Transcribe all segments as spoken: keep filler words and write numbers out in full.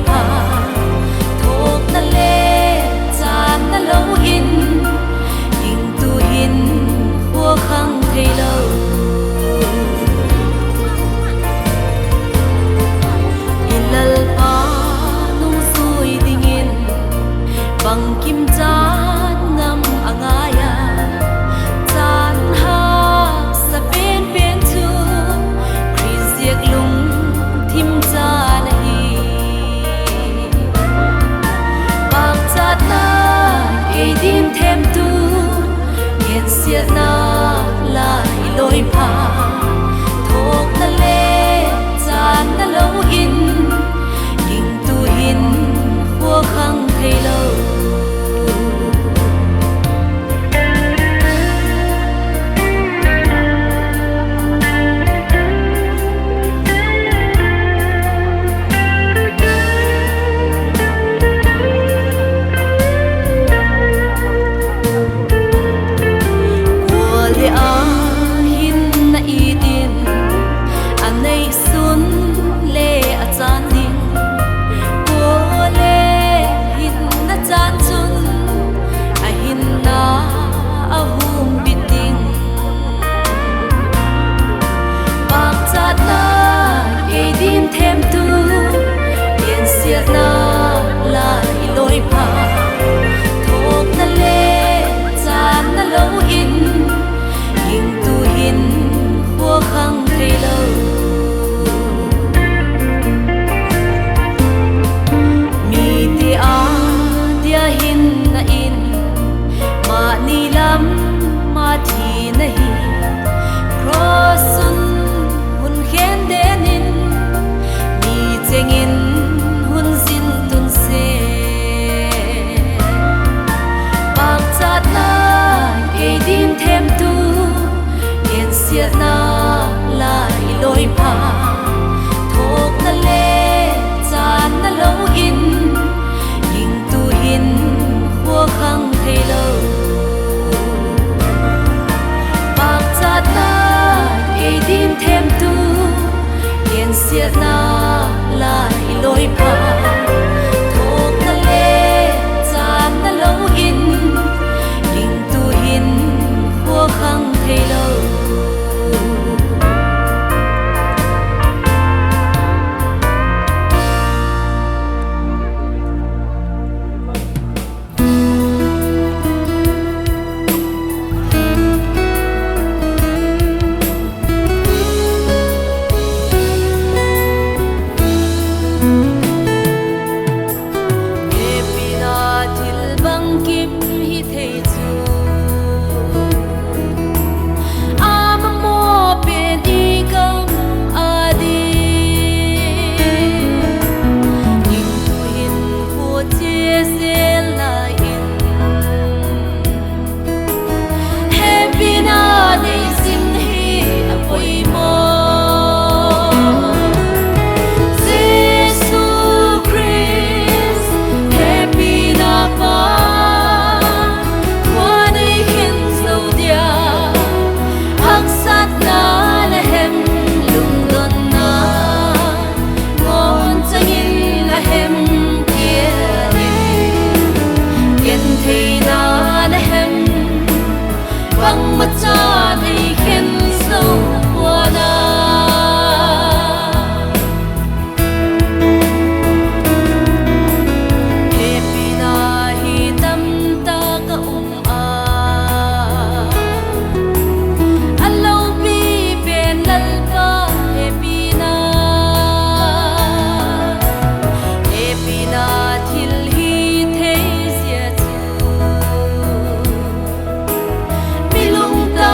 pha, thawkna le chânna lo in, gingtu hin khua khang theilo. I Lalpa nungzui dingin bangkim chân ngam a ngai a, chân haksa pen pen chu Khrist ziak lungthim chân ahi. Pâkchatna ei dim themtu, gensiatna la i lawi pha, thawkna le chânna lo in, gingtu hin khua khang theilo. Kuale a hinna it in, a neisun le a chân ding. Kuale hinna chân chun, a hinna a humbit ding. Pâkchatna ei dim themtu, gensiatna la i lawi pha, thawkna le chânna lo in, gingtu hin khua khang theilo. Mite â dia hinna in, mani lam a thina hi, cross un hun khen den in, mi cheng in hun zin tun se. Pâkchatna ei dim themtu, gensiatna la i lawi pha, thawkna le chânna lo in, gingtu hin khua khang theilo. Pâkchatna ei dim themtu, gensiatna la i lawi pha, thawkna le chânna lo in, gingtu hin khua khang theilo. Hepina thil bangkim hi thei chu, a mamaw pen i gam a ding, gingtu hin khua chia zel lai in. Hepina nei zing hi a poimaw. Jesu Khrist hepina pa, khua nei khen zo dia, haksatna na hem, lungdonna ngawn chang in a hem kia ding, gentheina na hem, bangmacha nei khen zo pua'n a. Hepina hi tamtak a um a, a lopi pen Lalpa hepina. Hepina thil hi thei zia chu, mi lungta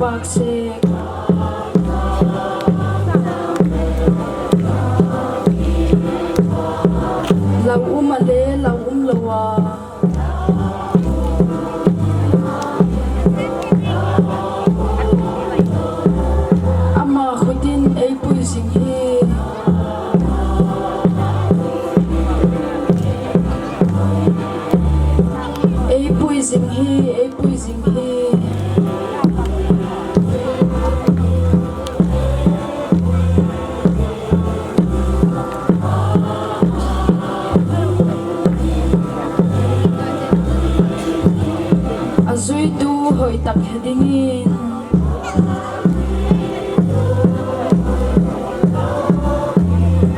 pâk sek. Lau um a le lau um lo a, ama khut in ei pui zing hi. Ei pui zing hi, ei pui zing hi. A zuitu hoi tak he dingin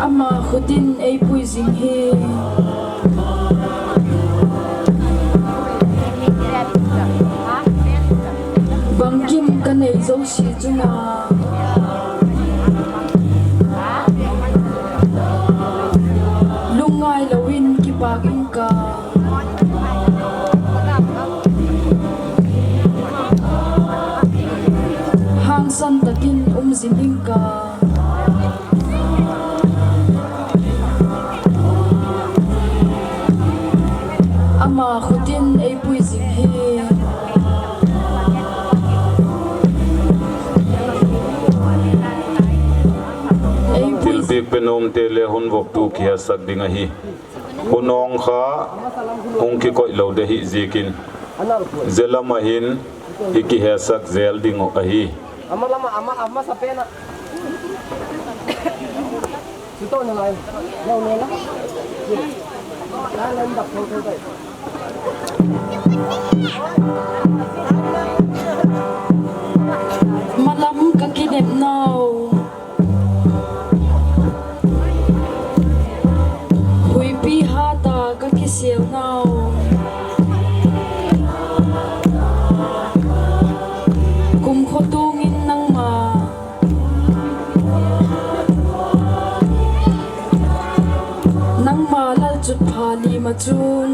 ama khut in ei pui zing hi. Bangkim ka nei zosia chung a, lungngai lo in kipâk ing ka. Hangsan tak in um zing ing ka. Ama khut in ei pui zing hi. Ei pui zing. Thilpiak pe nuamte le hun voptu kihesak ding ahi. Hun awng kha hung kikoilo de hi ziakin, zia lam ah hin i kihesak zel ding uh ahi. Malam ka kinepnau, huipi hat a ka kisialnau, kumkhua tuang in nangma, nangma lalchutpha lim ah chun,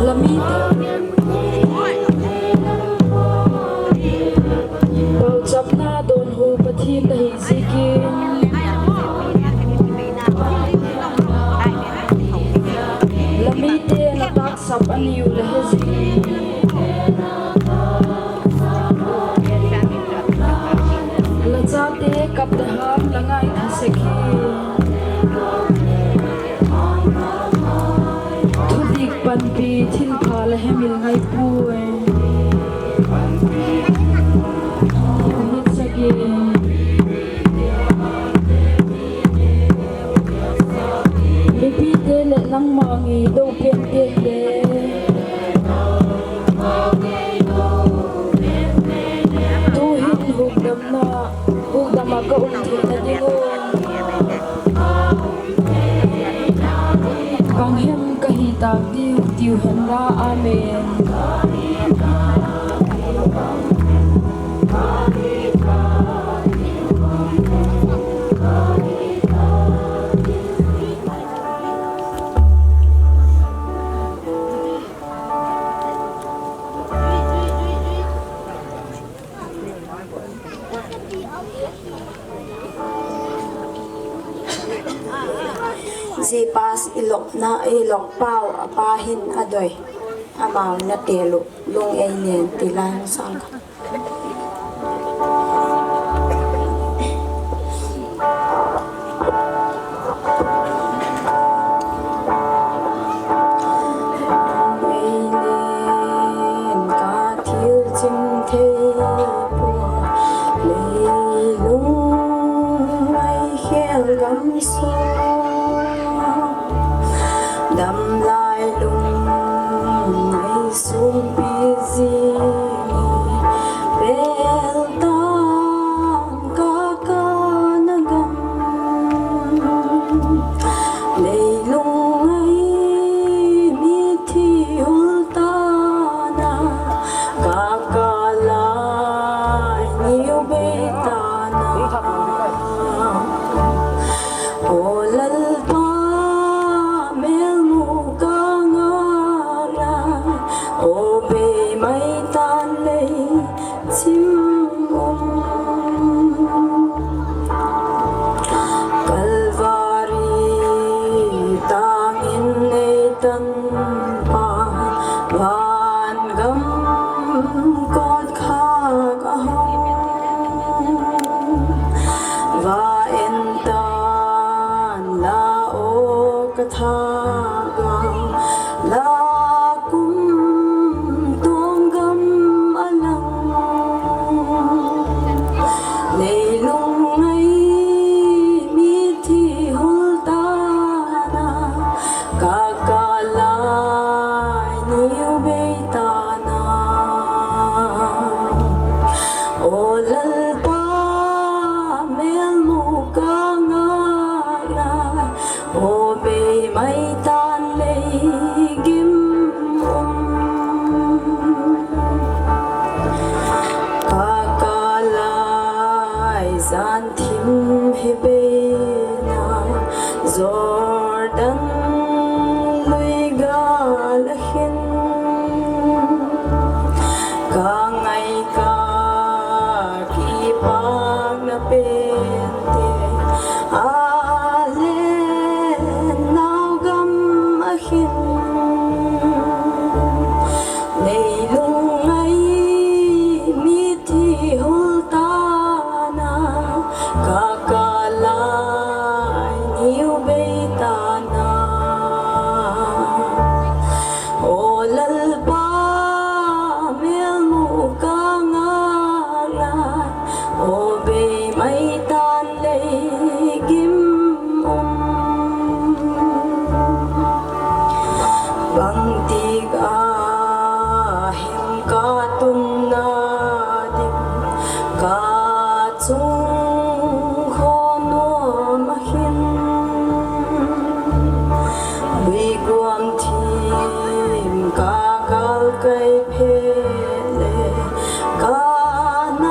la mite pauchapna dawnhu Pathian la hi ziakin, la mite la taksap a niu la he ziakin, la chate kap ta ham la ngaitha sek hi. Thudik panpi thilpha la hemil ngai puai. Mipite leh nangma ngei do pente le, tu'hin hukdamna, hukdam ah ka um theina ding un, bang hem ka hi tâk diu tiu hen la. Amen. Zia pass i lopna, i lop pau a pa hin a doi. Amau na tel uh lung ei nen ti lai hung sâng kha. Ei len ka thil chim thei pua, leilung ei khêl gam sung, damlai lung ei sungpi zing, pel tang ka kana gam. Leilung ei mithi hul tana, ka kalai niu bei tana. Aw Lalpa, mêl mu ka ngâk na, Bei mai tan lei chim um, Kalvari tâng in ei tanpa, van gam kawtkhak a hawng, va en tan la aw ka thagau, la kumtuang gam a lang. Leilung ngai mithi hul tan a, ka kâl lai niu bei tan a. Aw Lalpa, mêlmu ka ngâk lai, aw bei mai tan lei gim um, ka kâl lai jan thim hi bei na, Jordan lui gâl a khin, ka ngai ka kipâkna pente, a le nau gam a khin. Leilung ngai mithi hul tan a, ka kâl lai niu bei tan a. Aw Lalpa, mêlmu ka ngâk lai, aw bei mai tan lei gim um, bangtik a hin ka tunna ding, ka chung khaw nuam a hin, lui guam thim ka kâl kai phet le, Kanaan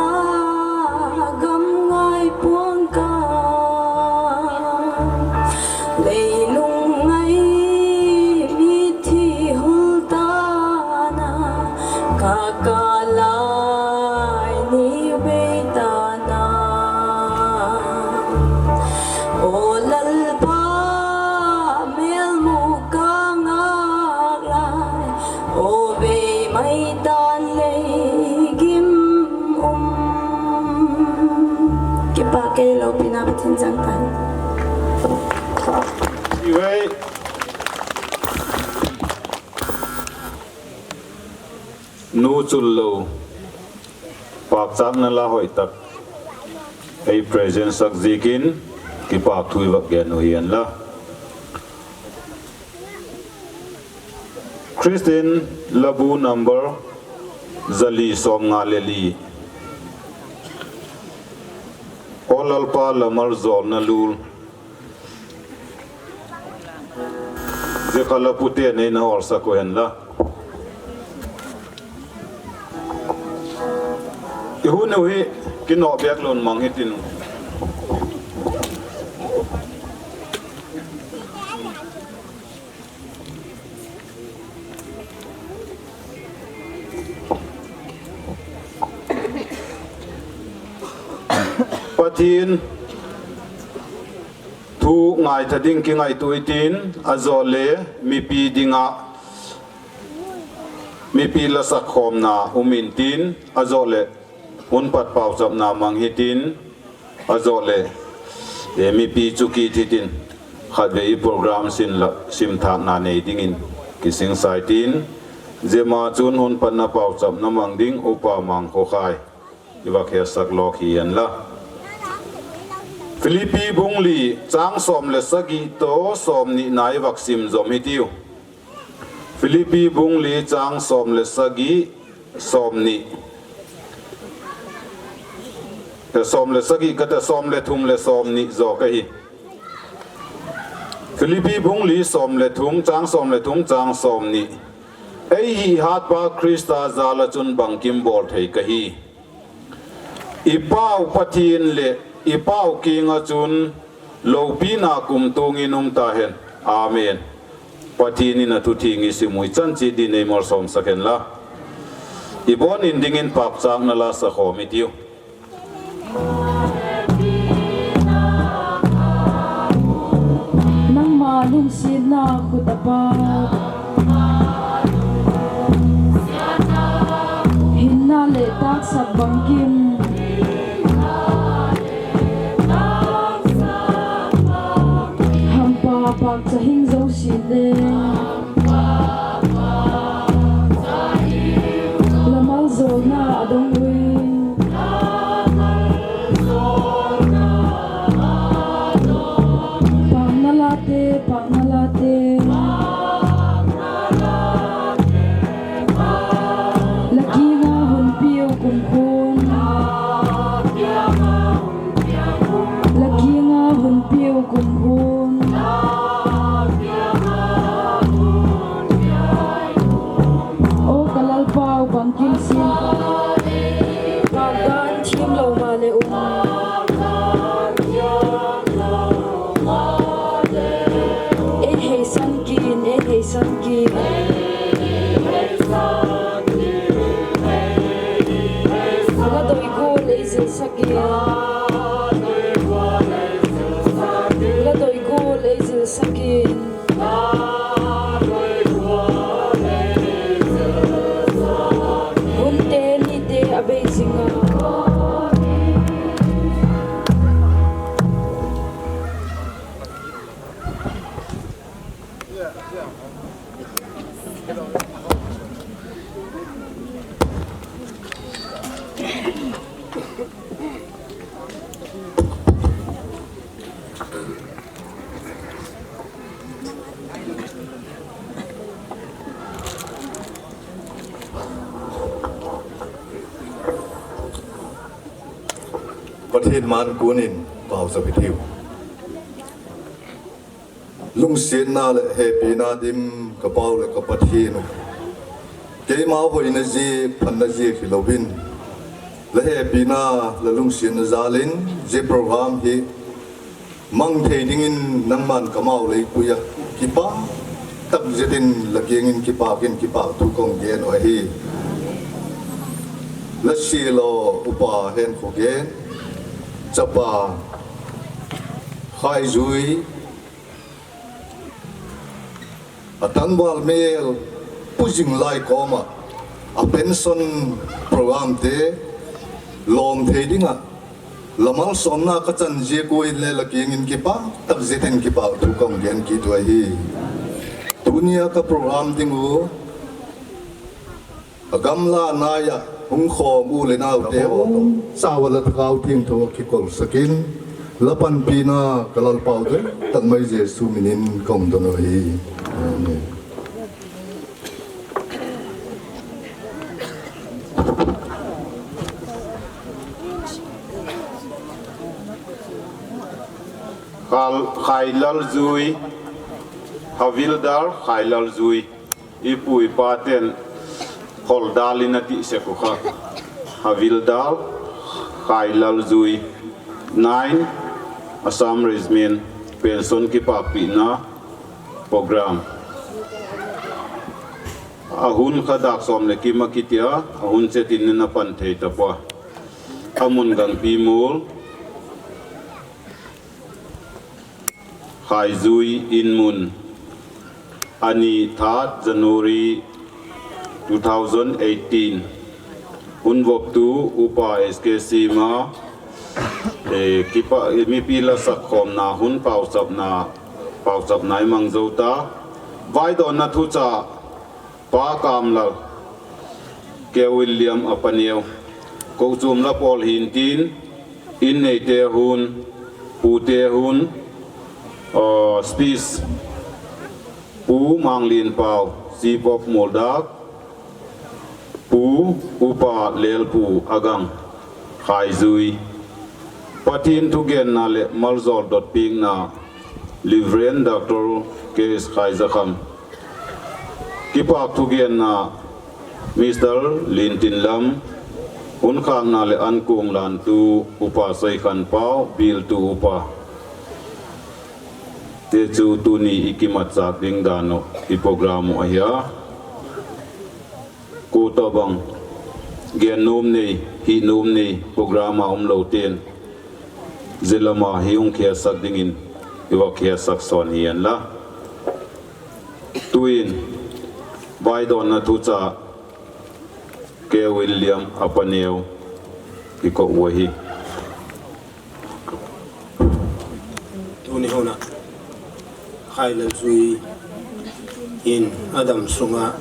gam ngai pua'ng ka. Leilung ngai mithi hul tan a, ka kâl lai niu bei tan a. Aw Lalpa, mêlmu ka ngâk lai, aw bei mai tan lei gim um. Kipâk ei lopina Pathian chang tan. Nu chul lo, pâkchâkna la hoi tak ei present sak ziakin kipâk thu i vak gen uh hi hen la. Christian Labu number za li sawmnga le li. Aw Lalpa, la malzawlna lul, zia kha la pute'n ei na hawlsak uh hen la. I hun uh hi kinawk bêk lo'n mang hitin. Pathian thu ngaitha ding kingaitua i tin, a zawle mipi ding ah, mipi la sakkhawmna um intin, a zawleh hun pat pauchapna mang hitin, a zawleh mipi chu kit hitin, khatvei i program sin la simthâkna nei dingin kisingsa i tin, zia ma chun hun patna pauchapna mang ding Upa Mangkhokhai i vak hetsak lawk hi hen la. Philippi bung li, châng sawm leh sagi tawh sawmnihna i vak sim zom hitiu. Philippi bung li, châng sawm leh sagi, sawmni, sawm leh sagi ka ta, sawm leh thum leh sawmni zawk ahi. Philippi bung li, sawm leh thum, châng sawm leh thum, châng sawmni. Ei hihhatpa Khrista jal ah chun bangkim bawl thei ka hi. I pau Pathian leh i pau kiang ah chun lopina kumtuang in um ta hen. Amen. Pathian in a thu thiang i sim uh i chan chiat dingin ei malsawmsak hen la. I bawn in dingin pâkchâkna la sa khawm i tiu. Nangma lungsiatna khut a pâk, hinna leh tâksak bangkim, hampa pâkcha hing zosia le, la malzawlna a dong ui. Pâkna late, pâkna late, la kiang a hun piau kumkhuan, la kiang a hun piau kumkhuan. Aw ka Lalpau, bangkim siam, pâk dan thiamlo maleh um, ei heisan kin, ei heisan kin. La doi gual ei zilsak in, la doi gual ei zilsak in. Hunte nite a bei zing a, Pathian man kuan in pauchap i tiu. Lungsiatna leh hepina dim ka Pau leh ka Pathian uh, keimau hoina ziak, phatna ziak hilo in, la hepina, la lungsiatna jal in zia program hi mang thei dingin nangma'n ka mau lei pui a, kipâk tak zet in la kiang in kipâk in kipâk thu ka hung gen uh ahi. La sial aw upa Henkhogen, chapa Khaizui, a tangval mêl Pu Zinglai kawm ah a pension programte lawm thei ding ah la malsawmna ka chan ziak ua inle la kiang in kipâk tak zet in kipâk thu ka hung gen kit uh ahi. Tuni a ka program ding uh a gamla nai ah hung khawm u leh naute haw, chau a la Thagau Thiangtho a kikolsak in, la panpina ka Lalpau doi tak mai Jesu min in ka hung don uh ahi. Amen. Khal-, Khailalzui, Havildar Khailalzui. I pu i pate'n Holdal in a ti sek uh kha. Havildar Khailalzui, nine, Assam Regiment, pension kipâkpina program. A hun kha dâk sawm leh kim a kiti a, a hun chet in a na pan thei ta pua. A mun Gangpimual, Khaizui in mun, a ni, third January two thousand eighteen. Hun voptu Upa S K Sima, eh, kipa, eh, mipi la sakkhawmna hun pauchapna, pauchapna i mang zo ta. Vaidawnna thucha, Pa Kamlal, Keu William a paneu, kochuam la pawl hintin, in neite hun, pute hun, uh, speech, Pu Manglianpau, Chief of Mualdâk, Pu Upa Lelpu Agang, Khaizui. Pathian thugenna leh maljawl dotpiakna, Reverend Doctor K S Khaizakham. Kipâk thugenna, Mister Lintinlam, hun khâkna leh ankuang lantu Upa Soikhanpau, biltu upa. Te chu tuni i kimatchâk ding dan uh, i program uh ahi a. Kua tawhbang Gen nuam nei, hi nuam nei program a umlo ten, zia lam a hi hung khiasak dingin i va khiasak sawn hi en la. Tuin vaidawnna thucha K. William a paneu i ko u ahi. Tuni hun ah Khailelzui in a dam sung ah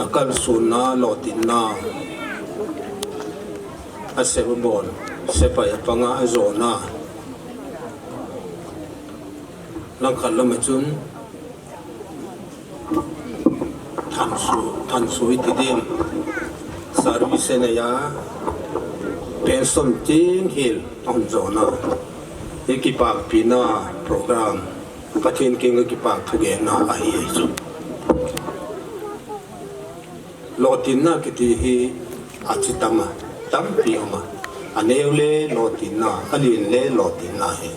a kalsuanna lawtinna, a sep a bawn, sepai a pang ah a zawna, langkhat lam ah chun thansu, thansu i ti diam, service a nei a, pension tin hial a hun zawna, i kipâkpina program, Pathian kiang ah kipâk thugenna ahi chu. Lawtinna kiti hi a chi tam a, tampi um a. A neu le lawtinna, a lian le lawtinna hi.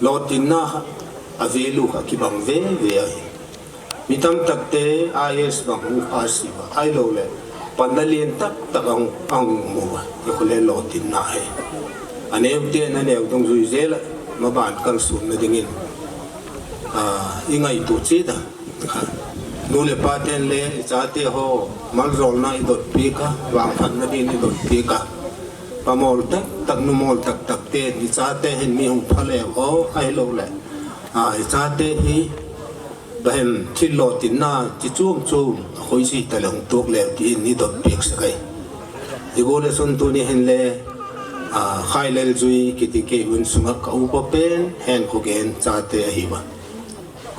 Lawtinna a value kha kibang ve ve ahi. Mi tamtakte IAS bang hung pass ua, ahiloleh panna lian tak tak a hung mu a, i khu le lawtinna hi. A neute'n a neu dungzui zel ah maban kalsuanna dingin i ngaitua chiat a. Nu leh pate'n le i chate haw maljawlna i dot piak a, vangphatna dingin i dot piak a. Pa mawl tak tak, nu mawl tak takte'n i chate hin mi hung pha leu aw, ahiloleh i chate hi bang hem thil lawtinna chi chuam chuam a khoi si ta leh hung tuak leu ti in i dot piak sek ahi. Zia gual ah chun tuni hin le Khailelzui kiti kei hun sung ah ka upa pen hen ka gen chate ahi a.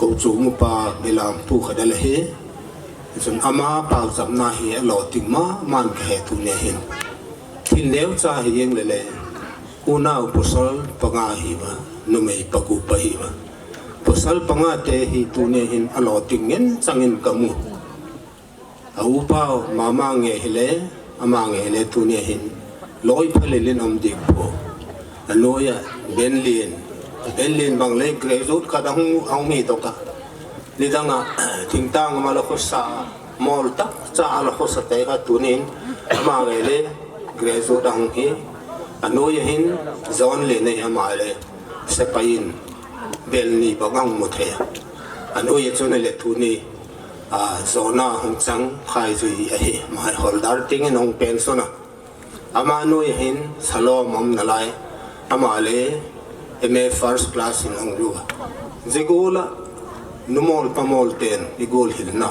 Kochuam upa Belampu Khadal ahi. Chun ama pauchapna hi a lawting ma ma'n ka he tuni hin. Thil neucha hi eng le le, unau pawsal panga hi a, numei pagu pa hi a. Pawsal pangate hi tuni hin a lawting ngen chang in ka mu. A upa ma ma nge hile, ama nge hile tuni hin lawi phalel in um dik pua. A nuai ah Benlin, Benlin bang le graduate khat a hung, a hung hi dok a. Nidang ah thingtâng a la khosa, mawl tak cha a la khosate kha tuni in ama nge le graduate a hung hi. A nuai ah hin John le nei ama le sepai in bel ni bang a hung mu thei a. A nuai ah chun le tuni John a hung chang Khailelzui ahi, ama hi hawldar tiang in a hung pension a. Ama nuai ah hin Salom a um nalai, ama le M A first class in a hung lu a. Zia gual ah nu mawl pa mawlte'n i gual hilna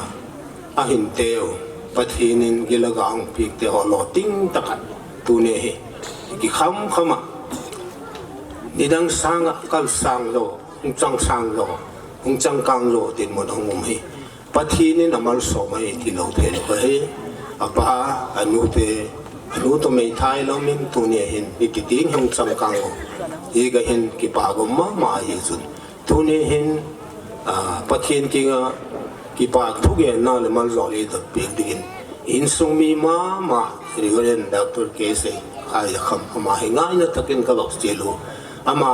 a hinteu, Pathian in gil a ga hung piakte haw lawting tak ah tuni hi i kikham kham ah, nidang sâng ah kal sâng lo, hung chang sâng lo, hung changkâng lo dinmun a hung um hi. Pathian in a malsawm ahi ti lo theilo ahi. A pa, a nute, a nu tawh meithai lo min tuni hin i ti tiang hung changkâng lo. Hi ka hin kipâk um ma ma hi chun, tuni hin Pathian kiang ah kipâk thugenna leh maljawl i dot piak dingin insung mi ma ma, Reverend Doctor K. Sei Khaizakham, ama hi ngaina tak in ka vak chial u. Ama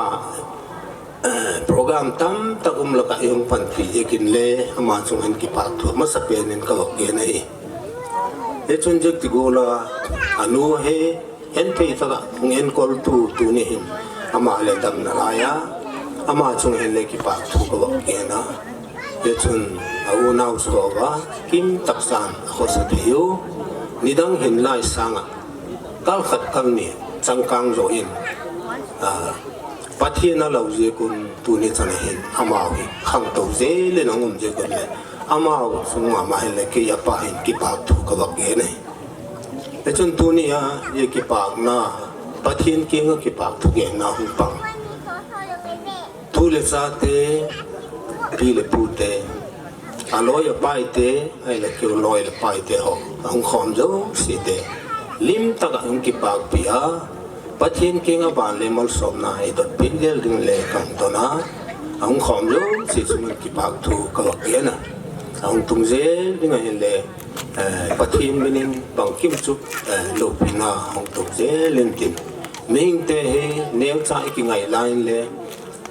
program tam tak um lak ah i hung panpi ziakin le ama chung hin kipâk thu masa pen in ka vak gen ahi. Hi chun zia ti gual a, a nu hi en thei tak ah hung enkoltu tuni hin ama le dam nalai a, ama chung hin le kipâk thu ka vak gen a. Hi chun a unau sawva kim tak chan a khosa thei u, nidang hin lai sâng ah kal khat kal ni changkâng zaw in Pathian a lo ziak un tuni chan a hin amau hi khangto zel in a hung um ziak un leh, amau chung ma ma hin leh kei a pa hin kipâk thu ka vak gen ahi. Hi chun tuni a i kipâkna, Pathian kiang ah kipâk thugenna hung pang tu leh chate, pi leh pute, a lawi a paite, ahileh keu lawi leh paite haw a hung khawm zosiate lim tak ah hung kipâkpi a, Pathian kiang ah ban le malsawmna i dot piak zel ding le ka hun don a, a hung khawm zosia chung in kipâk thu ka vak gen a. A hung tung zel ding ahinle Pathian min in bangkim chu lopina hung tung zel intin, mihingte hi neucha i kingai lai inle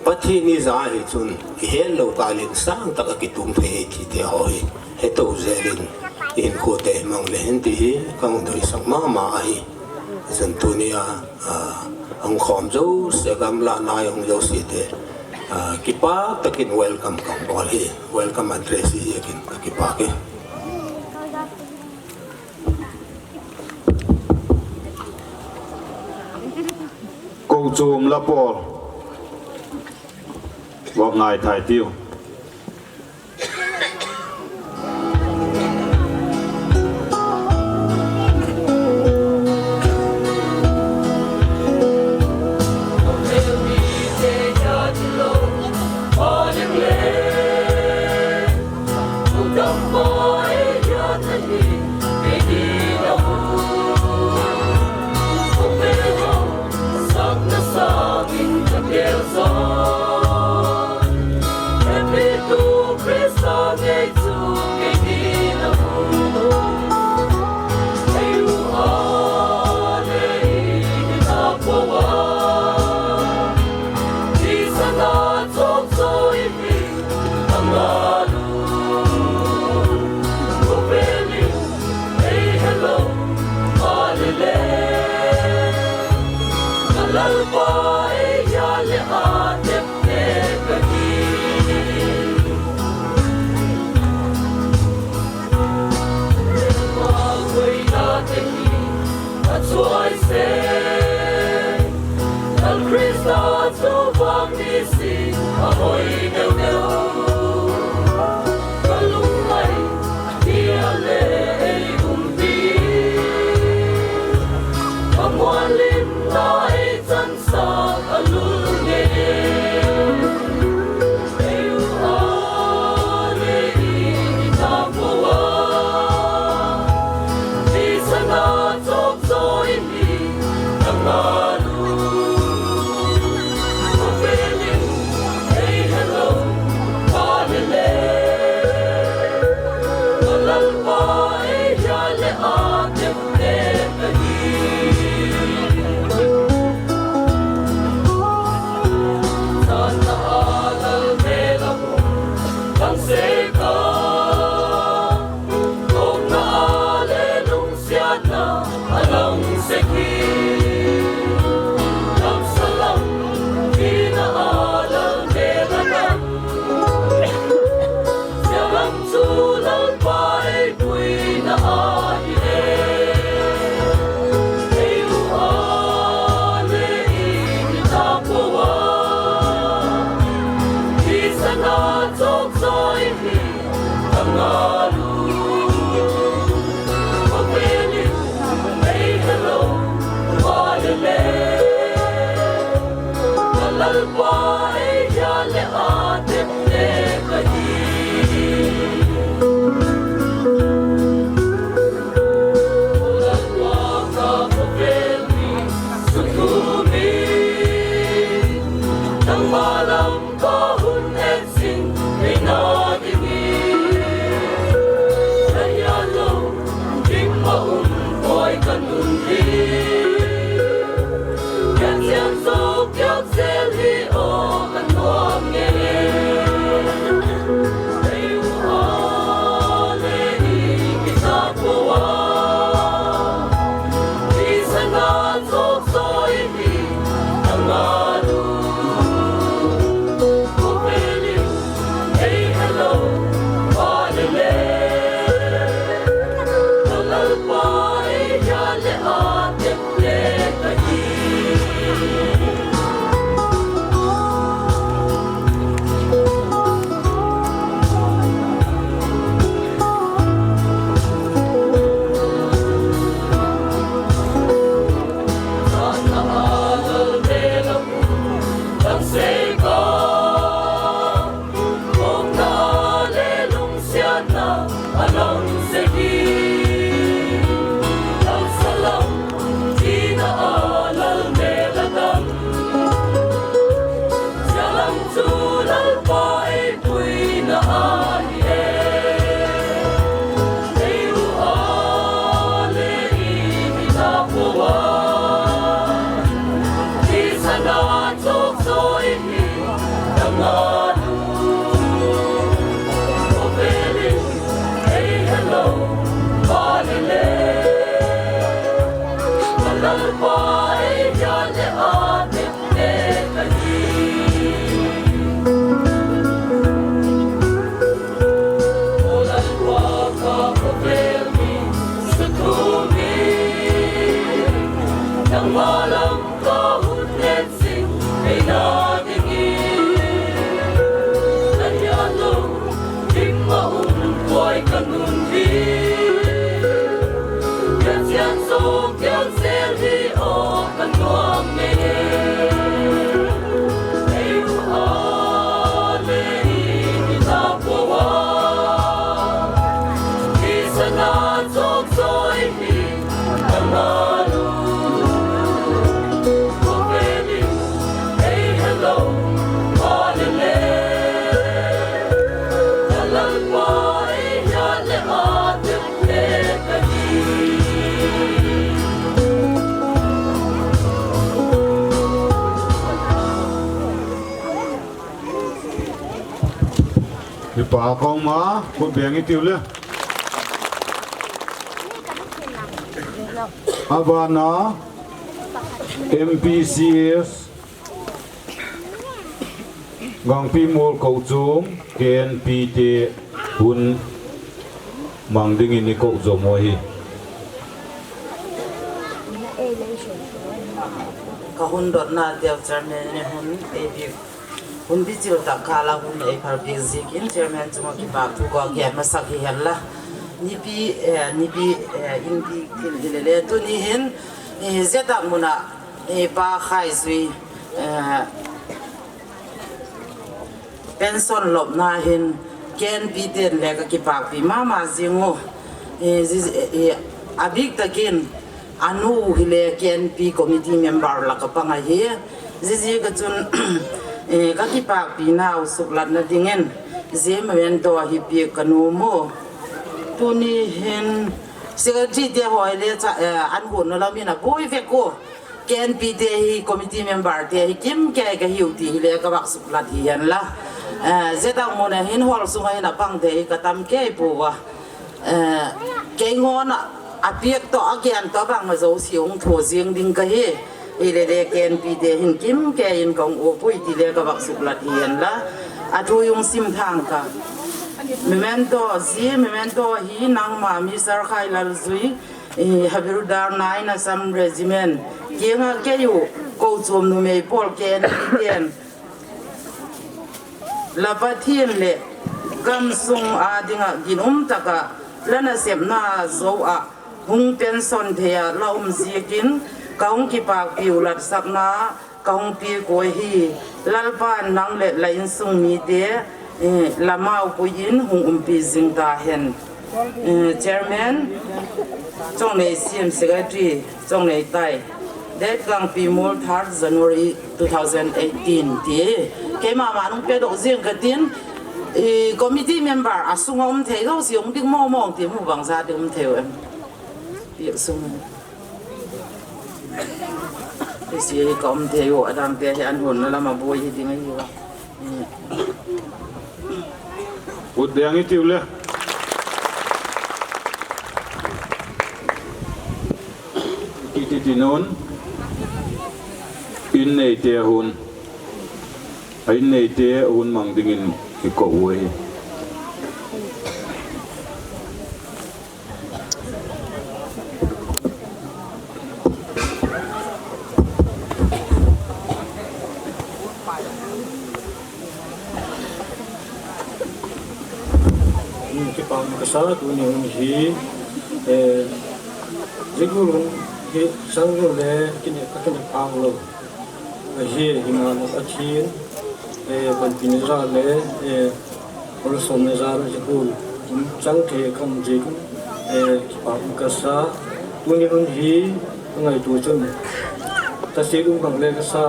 Pathian i za hi chun i hetlo kâl in sâng tak ah kitung thei hi tite haw hi heto zel in, i hinkhuate mang le hin ti hi ka hung doisak ma ma ahi. Zan tuni a hung khawm zosia, gamla nai hung zosiate kipâk tak in welcome ka hung bawl hi. Welcome address hi ziakin ka kipâk e. Kochuam la pawl, vak ngaithai tiu. Lalpa ei hiat leh a tepte ka hi. O Lalpa, ka khawvel hi sa thum hi, nangma lam ka hun et zing theina dingin. Ka hiat lo, dim a um koi ka nun hi, ka chian zo kiang zel hi aw ka nuam e. Ei u a le i ta pua, i sana chok zoi hi ka na lu. Khawvel in ei helo pha le le, ka Lalpa ei hiat leh a tepte ka hi. Hi pa kong ma, khut beng i tiu le. A ban a M P C S Gangpimual kochuam K N P te hun mang dingin i ko zom u ahi. Ka hun dotna teu chairman in hun ei piak, hun bichil tak kâl a hun ei phalpiak ziakin chairman chung ah kipak thu ka gen masak hi hen la. Nipi, eh, nipi, eh, in ti thil hi le le tuni hin, eh, zia tak mun ah, eh, Pa Khaizui, eh, pension lopna hin K N P te'n le ka kipakpi ma ma zing u. Eh, zi-, eh, a bik tak in a nu hile K N P committee member lak ah pang ahi. Ziaziak a chun, eh, ka kipakpi nau suklatna dingin zia memento hi piak ka nuam u. Tuni hin secretary te haw hile cha, eh, an huanna lam in a buai vek u. K N P te hi committee member te hi kim kei ka hiu ti hile ka vak suklat hi hen la. Eh, zia tak mun ah hin hall sung ah hin a pang te hi ka tam kei pua. Eh, kei ngawn ah a piak tawh a gen tawh a bang a zosia hung thua ziang ding ka hi. Hile le K N P te hin kim kei in ka hung uap ui ti le ka vak suklat hi hen la. A thu hung sim thang ka. Memento, zia memento hi nangma Mister Khailalzui, eh, Havildar nine Assam Regiment kiang ah kei u kochuam numei pawl K N P te'n la Pathian leh gam sung â ding ah ginum tak ah la nasepna zo ah hung pension thei ah la um ziakin ka hung kipakpiu latsakna ka hung piak ua hi. Lalpa'n nang leh la insung mite, eh, la maupui in hung umpi zing ta hen. Eh, Chairman, Chongnei Siam, Secretary, Chongnei Tai. Date Gangpimual, third January two thousand eighteen ti. Keima ma nung pedok ziang ka tin, i committee member a sung ah um thei zosia hung dik mawng mawng ti mu bangza ding um thei u em. Piak sung. Hi si hi ka um thei u, a dangte hi an hunna lam a buai hi ding ahi ua. Ut deng i tiu le. Kiti ti nun. In neite hun. A in neite hun mang dingin i ko u ahi. Kipâk ka sa tuni hun hi, eh, zia gual hun hi sâng gual le kine, ka kine phang lo. Ahi, himaleh Pathian, eh, panpina jal le, eh, malsawmna jal le zia gual hun chang thei ka um ziakin, eh, kipâk ka sa. Tuni hun hi ka ngaitua chun thasiat um bang le ka sa.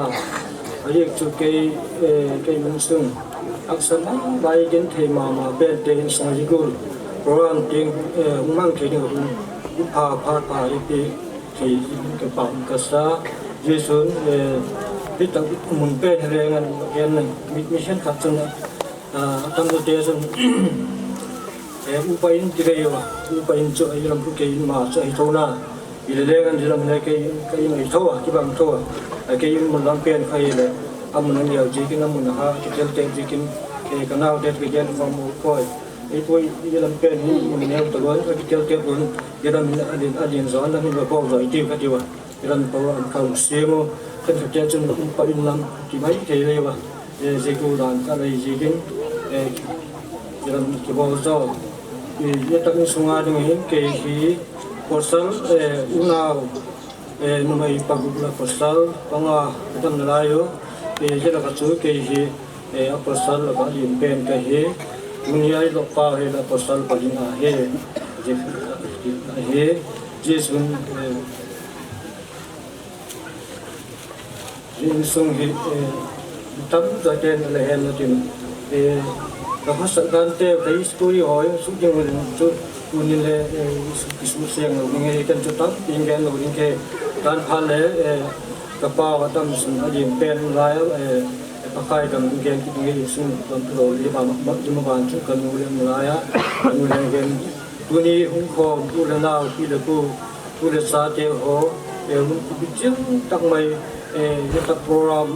A ziak chu kei, eh, kei lungsung haksa ma ma, genthei ma ma pente hin sung a zia gual program tiang, eh, hung mang thei ding hun, hun pha pha pha i piak thei ding ka pau ka sa. Zia chun, eh, hi tak mun pen hi leng an gen nang mi, mi khenkhat chun, ah, tamzawte chun, eh, upa in ti ve u, upa in chu a i lam khu kei in ma chu ahi tho na. Hileleng an zia lam le kei, kei in ei tho a, kibang tho a, a kei in mun lam pen kha hileh, a mun a neu ziakin, a mun a ha kitel tep ziakin, ka naute kigen khawm u koi. Ei pui, zia lam pen hi mun neu talo a kitel tep un, zia lam in a lian, a lian zaw lam in va bawl zaw i tiu ka tiu a. Zia lam program ka hung siam u, khenkhatte chun um pa in lam ti mai thei leu a, zia ku dan ka nei ziakin, zia lam kibawl zaw. Zia tak in sung a ding hin kei hi pasal, unau numei paguk la pasal panga ka dam nalai u. Zia lak ah chu kei hi a pasal lak ah lian pen ka hi. Tuni a i lawkpa hi la pasal pagina hi, zia ahi. Zia chun, zia insung hi tam zaten a la hen la tin, ka hmasak dante ka history haw suk ding u leng chu tuni le kisuk seng lo ding hi, ken chu tampi gen lo ding ke. Kan phat le ka pau a dam sun a lian pen lai a, Pakai dam gen kit ding hi insung dam lo hi ba ma ma ban chu ka nu le lai a, ka nu le gen. Tuni hung khawm u le nau, pi le pu, tu le chate haw, hun kibichian tak mai, zia tak program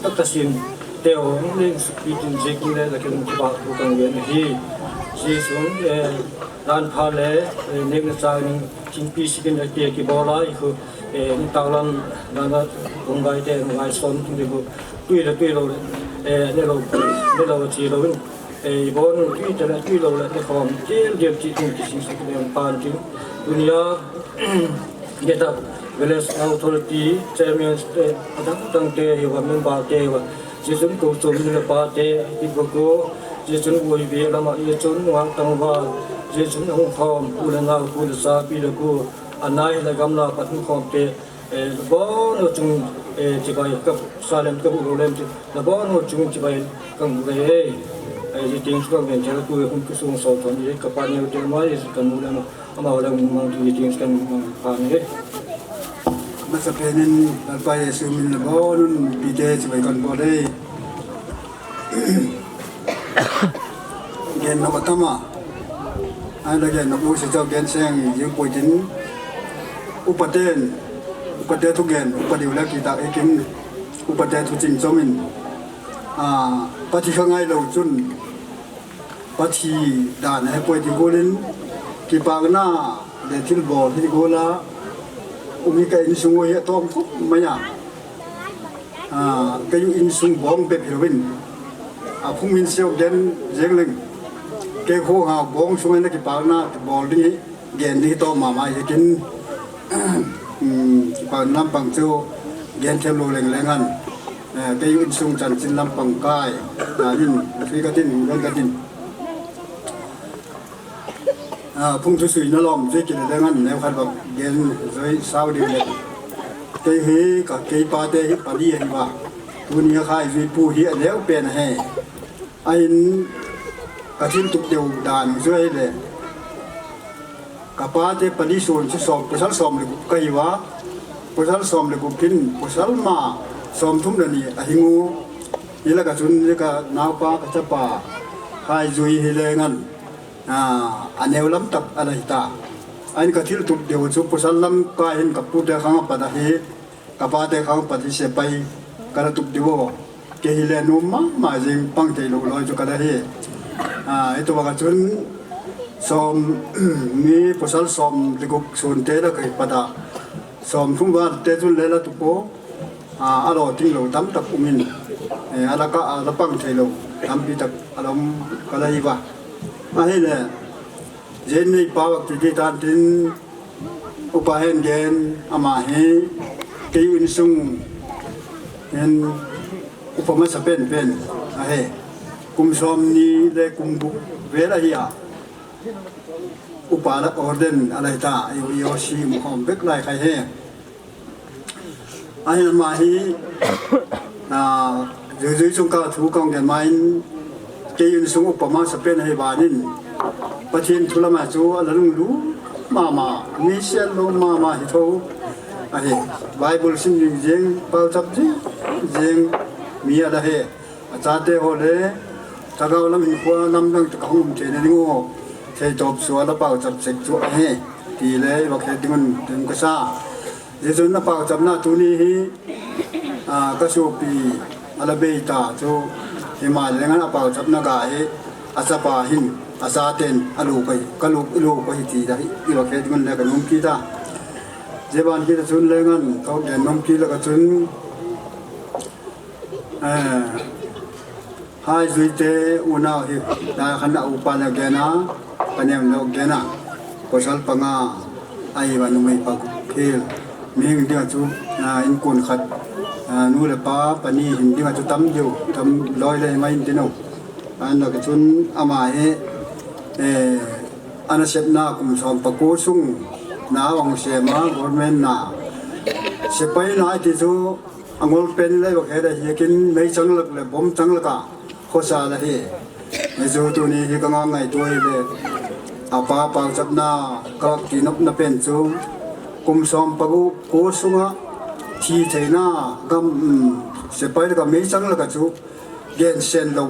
tak ka sinte haw hung leng sukpi tin ziakin le la kin kibâk thu ka gen ahi. Zia chun, dan pha le, nêkna chang in thingpi sikin a tia kibawl a i khu, i tau lam dan a, kung vaite ngai sawm thum ding khu, tui le tui lo le, ne lo, ne lo chi lo in, i bawn u tui te le tui lo le ne khawm tel diam chi tin kisingsuk leng pan tin, tuni a, Ngetap, village authority, chairman te, a dang dangte hi ua, member te hi ua, zia chun kochuam nu le pate, i bawk u, zia chun uive lam ah, zia chun nungak tangval, zia chun a hung khawm u le nau, pu le cha, pi le pu, a nai la gamla pat hung khawmte, la bawn u chung, chibai ka sa lem ka bûk lo lem ti, la bawn u chung chibai ka bûk e. Zia tiang chu ka gen thei a, tu hun ka sung sawl thawn hi ka pa neute mai, ka nu le amau le mang ti, zia tiang chu ka mang pha ni. Masapen in Lalpa Jesu min la bawn un mipite chibai ka bawl e. Gen nop a tam a, ai la gen nop u si chau gen seng zing puai tin, upate'n, upate thugen upa diu le kitak i kin, upate thu ching chom in, pathi kha ngailo chun, pathi dan he puai ti gual in, kipâkna le thilbawl hi gual a, um hi ka insung ua hi a tawm khop mai a. Kei u insung bawng bep hilo in, a phung min siau gen ziang leng, kei khu ha bawng sung in a kipâkna bawl ding hi, gen ding hi tawm ma ma hi kin, kipâkna lam pang chu gen thei lo leng leng an, kei u insung chanchin lam pang kai dan in, a thui ka tin, gen ka tin. Phung thusuina lawm chu kile leng an, neukhat vak gen zoi sau ding le, kei hi ka, kei pate hi pali ahi a, tuni a khaizui pu hi a neu pen ahi. Ahin, ka thil tup deu dan chu ahile, ka pate pali suan chu sawm, pasal sawm le gup ka hi ua, pasal sawm le gup hin pasal ma sawmthum le ni a hing u. Hi lak ah chun ka naupa ka chapa khaizui hi leng an, a neu lam tak a la hi ta. Ahin, ka thil tup deu chu pasal lam kai hin ka pute khang a pat ahi, ka pate khang a pat hi sepai ka la tup deu a, kei hile nuam ma ma zing, pang theilo lawi chu ka la hi. Hi tu vak ah chun sawm, mi pasal sawm le gup suante la ka hi pat a, sawmthum vante chun le la tup a, a law tinglo tam tak um in, a la ka, a la pang theilo tampi tak a la um ka la hi a. Ahile, zia nei pau vak ti di tan tin, upa Hengen ama hi kei u insung hin upa masa pen pen ahi. Kum sawmni le kum guk vel ahi a, upa la ordain a la hi ta, EOC um khawm bek lai kha hi. Ahin ama hi, zui zui chung ka thu ka hung gen ma in, kei u insung upa masa pen ahi ban in, Pathian thu lam ah chu a la lunglut ma ma, mi siat lo ma ma hi tho ahi. Bible sim zing zing, pauchap zing zing mi a la hi. A chate haw le thagau lam hinkhua lam dang tak a hung um theina ding u theitawp sua la pauchap sek chu ahi. ti le i va khet ding un tin ka sa. Zia chun a pauchapna tuni hi, a, ka suapi a la bei ta chu, himaleh ngan a pauchapna ga hi a chapa hin, a chate'n a luk ahi, ka luk, i luk ahi ti da hi i va khet ding un le ka nuam kit a. Zia ban kit a chun le ngan ka gen nuam kit lak a chun, eh, Haizuite unau hi, la khan a upa le gen a, ka neu le gen a, pawsal panga, ahi va numei pa gup khel, mihing ding ah chu, a, inkuan khat, a, nu leh pa pani hin ding ah chu tam deu, tam lawi le mai intin u. Ahinla ka chun ama hi, eh, a nasepna kum sawm pakua sung na a hung sêm a, government na, sepai na i ti chu, a ngol pen le va khet ahi, kin meichang lak leh bomchang lak a khawsa la hi. Hi chu tuni hi ka ngaitua hile, a pa pauchapna ka ti nopna pen chu, kum sawm pakua sung ah thi theina gam, sepai lak a meichang lak a chu gensen lo,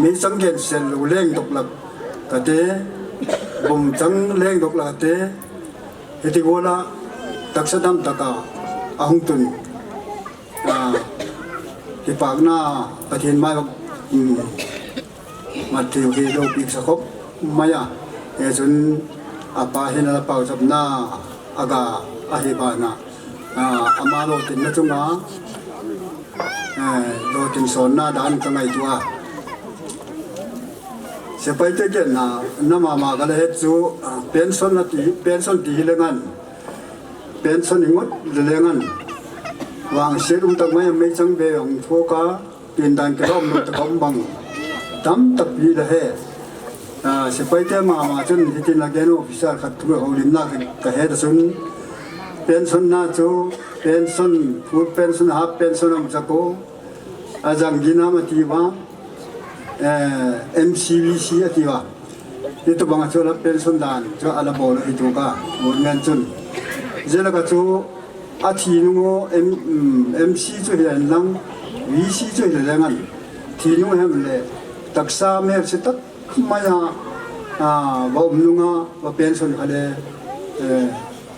meichang gensen lo lengdok lak kate, bomchang lengdok lak kate, hiti gual a taksa dam tak a a hung tun, a, kipâkna Pathian mai vak, mat thei hi lopi sa khop mai a. Hi chun a pa hin a pauchapna a ga ahi ban a, a, ama lawtinna chung a, lawtin sawnna dan ka ngaitua a. Sepaite genna na ma ma ka la het chu, pension ti hile ngan, pension i ngot le le ngan, vangsiat um tak mai a meichang be hung thuak a, pindan kilawm lo tak a um bang tamtak pi la he. Sepaite ma ma chun hitin a gen, officer khat thu holimna ka het a chun, pensionna chu, pension, full pension, half pension a um sak u, a zang ginam a ti ua, MCVC a ti ua, hi tobang a chu la pension dan chu a la bawl ahi tuak a, government chun. Zia lak a chu a thi nung u, MC chu hi en lang, VC chu hile le ngan, thi nung hem leh taksa mêlse tak mai a va um nung a va pension kha le,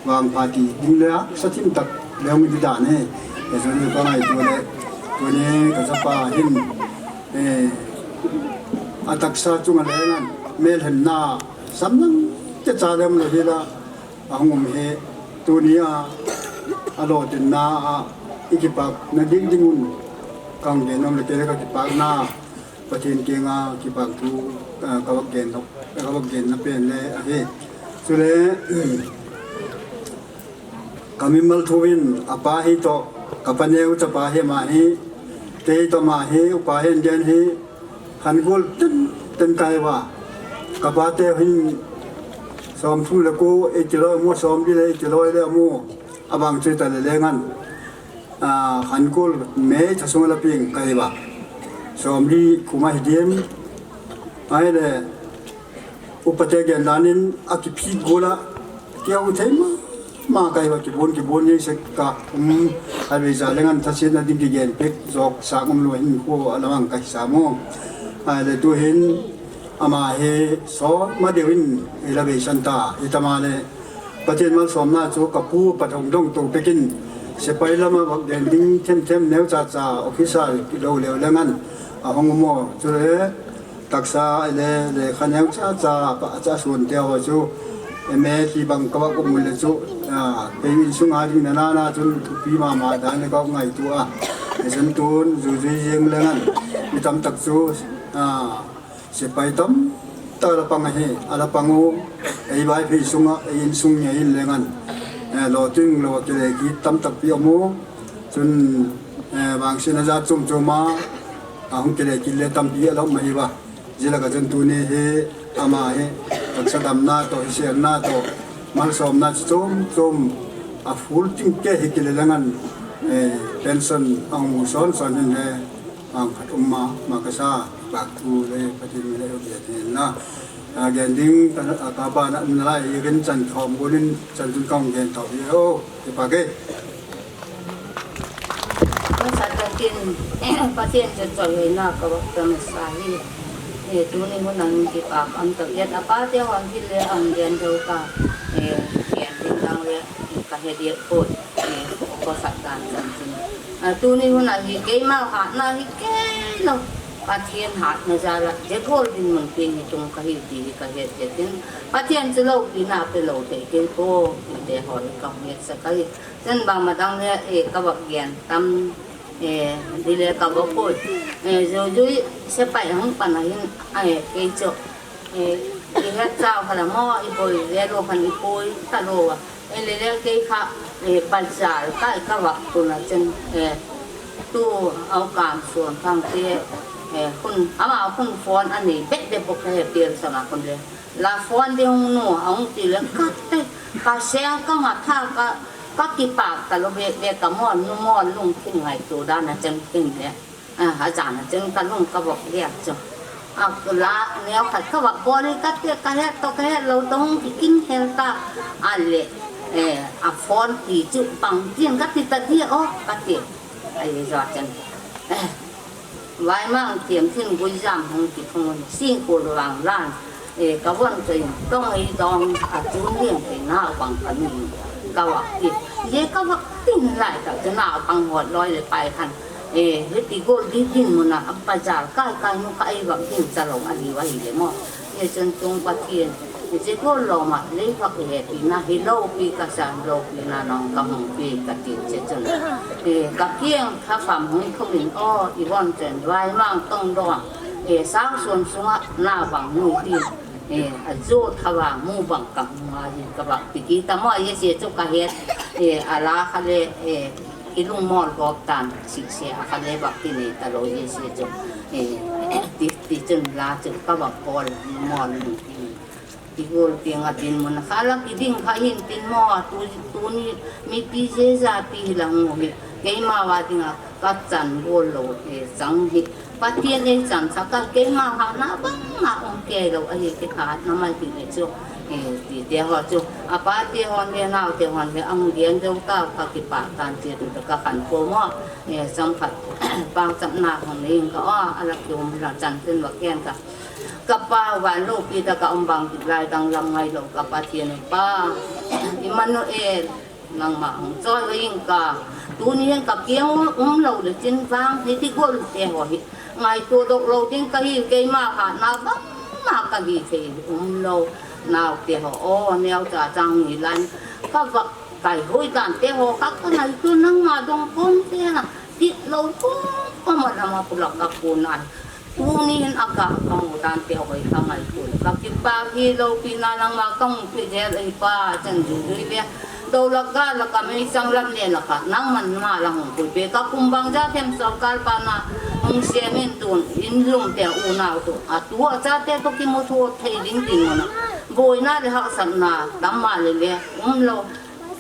vangpha ti ding le a sa thim tak le hung hi dan hi. Zia chu ka ngaitua leh, tuni ka chapa hin a taksa chung a le ngan, mêlhenna samnang te cha le um lo hi la a hung um hi. Tuni a, a lawtinna ah i kipâkna dik ding un ka hung gen nuam leh, kei le ka kipâkna Pathian kiang a kipâk thu ka vak genna pen le ahi. Chule ka mimal thu in a pa hi tawh, ka pa neu chapa hi ama hi, kei tawh ama hi upa hin gen hi, khan gual ten ten ka hi ua, ka pate hin sawmthum le kua ei ti lawi mu, sawmli le ei ti lawi le mu, a bang chu ta le le ngan, khan gual May tha sung a la piang ka hi ua, sawmli kum ahi diam, ahile upate gen dan in a kiphit gual ah, kiau thei ma ma ka hi ua, kibuan kibuan zing sek ka um, a vei za le ngan thasiatna ding kigen pek zawk sâng um lo hin khua a la mang ka hi sa maw. Ahile tu'hin ama hi sawt ma deu in ei la beisan ta hi ta maleh, Pathian malsawmna chu ka pu pat hung dong to pek in, sepai lam ah vak gen ding themthem neuchacha officer kilo leu le ngan a hung um aw. Chule taksa le lekha neuchacha ka cha suante haw chu MA ti bang ka vak um le chu, kei insung a ding na na na chun thupi ma ma dan le ka ngaitua a. Zia chun tun zui zui ziang le ngan, mi tam tak chu sepai tam tak la pang ahi, a la pang u, ei Vaiphei sung ah ei insung ngei in le ngan, lawting lo a kile kit tam tak pi a um u. Chun vangsiatna jat chuam chuam a a hung kile kit le tampi a la um ahi ua. Zia lak ah chun tuni hi ama hi taksa damna tawh, hisêlna tawh, malsawmna chi chuam chuam a full ting ke hi kile le ngan, pension a hung mu sawn sawn hin le, ang khat um ma ma ka sa, kipâk thu le Pathian min le u bia tin na, a gen ding ka ban ah um nalai hi, ken chan khawm gual in chan chun ka hung gen tau hi aw, kipâk e. Pathian chu chawihoina ka vak pia masa hi. Tuni hun a hin kipâk um tak in a pate haw hin le a hung gen zo ta, le ka he diak puai, khawsak dan chan chin. Tuni hun ah hi keima hatna hi kei lo, Pathian hatna jal ah zia gual dinmun piang hi tung ka hi ti hi ka het ziakin, Pathian chu lopina pe lo thei kei puai tite haw hi ka hung hetsak ahi. Chun bangma dang le ka vak gen tam di le ka va puai. Zozui sepai hung pan a hin, kei chu i het chau kha la maw, i boi le lo khan i pui talo a. Ei le le kei kha bazar kai ka vak tun a chun, tu au kam suan thangte, ama khun phone a nei bek bek bawk ka he pial san a khun le, la phone ding hung nu a hung ti le ka te, ka seng ka nga tha ka, ka kipâk talo bek bek ka mawn nu mawn lungthim ngaitua dan a chun tin le, a jan a chun ka lung ka vak liak chu, a la neu khat ka vak bawl hi ka ti, ka het tawh ka het lo tawh hung kikim hel ta a leh, a phone ti chu bang tin ka ti ta dia aw ka ti. Ahi zaw chun, Vaimang thiam thin guizam hung ti thung un singkul vang lan, ka von choi in tawng ei dawng a chun lian thei nau bang ka ni, ka vak ti. Zia ka vak tin lai tak chu naupang hawt lawi leh pai khan, hiti gual di dinmun ah bazar kai kai nu kha ei vak tin cha lo a liu ahileh maw, zia chun chung Pathian, zia gual lawm ah lei vak hepina hi lopi ka sa, lopina nang ka hung pi ka ti chia chun, ka kiang tha fam hung thum in aw i von chun Vaimang tawng dawng, sâng suan sung ah nau bang nu ti, a zu tha vang mu bang ka hung a hin ka vak ti kit a maw, zia chu ka het, a la kha le, i lungmawl gawp tan sik sia a kha le vak ti nei talo zia chu, ti chun la chu ka vak bawl mawl in ti, ti gual tiang a dinmun a kha la kiding kha hin tin maw, tuni mipi zia zia ti hi la hung hi keima va ding ah ka chan gual lo chang hi, Pathian ei chansak a keima hatna bang a um kei lo ahi, kihatna mai ti le chu, tite haw chu, a pate haw'n le naute haw'n le a hung gen zo tau ka kipâk dan chia tu ta ka khan pua maw, cham khat pauchapna hung nei ing ka aw, a la ki um la chan tin va ken ka, ka pa van lopi tak ah um bang ti lai dang lam ngailo ka Pathian u Pa, Immanuel, nangma hung chawi ing ka, tuni hin ka kiang umlo le chin vang hiti gualte haw hi ngaitua dok lo ding ka hi, keima hatna bangma ka hi thei umlo, naute haw aw neucha chang ni lan, ka vak kaihuai dante haw kha ka ngaitua nangma dong kawm te a, titlo kawm kawm a lam a pulak ka kun a, tuni hin a ka ka mu dante haw hi ka ngaitua, ka kipâk hi, lopina nangma ka hung pe zel ahi Pa, chan zuzui le, do lak ga lak a meichang lam ne lak a nangma'n ma la hung pui pe, ka kum bang za them sawlkâl pa na hung siam in tun in lumte unau tu a tu a chate tawh kimu thua thei ding ding un a, buaina leh haksatna tam maleh le umlo,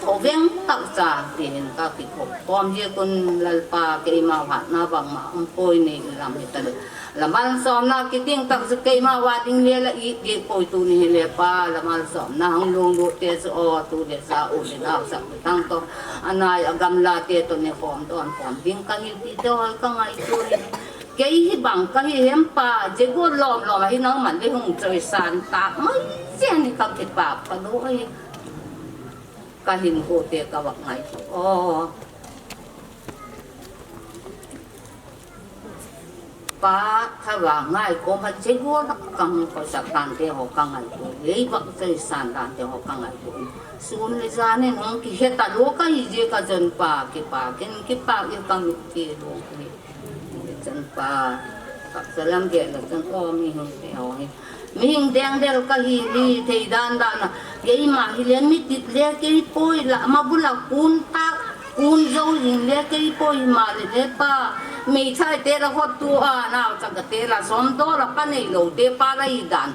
tho veng tak cha ti hin ka kikhop khawm ziak un Lalpa keimau hatna bangma um puai, nei lam hi ta leh, la malsawmna kiting tak chu keimau a ding le la it diak puai, tuni hile Pa la malsawmna hung lunglutte chu aw tu leh cha u leh nau sak le thang tawh, a nai a gamlate tawh ne khawm dawn khawm ding ka hi tite haw ka ngaitua hi. Kei hi bang ka hi hem Pa, zia gual lawm lawm ahi nangma'n le hung chawisan tak mai zen hi ka kipâk ka du ahi. Ka hinkhute ka vak ngaitua aw, Pa, tha vang ngai kawm a zia gual a ka hung khawsak dante haw ka ngaitua, lei vak chawisan dante haw ka ngaitua in, sûn leh jan in hung kihe talua ka hi ziak a chun Pa, kipâk in kipâk in ka mit ti lua hi. Chun Pa, taksa lam gen la chun aw mihingte haw hi, mihing dengdel ka hi hi thei dan dan a, keima hile mitit le kei puai, la ma bul a kun tak, kun zo zing le kei puai, himaleh le Pa, meithaite la hottu a nauchagate la sawmdawl a pa neilote pa la hi dan,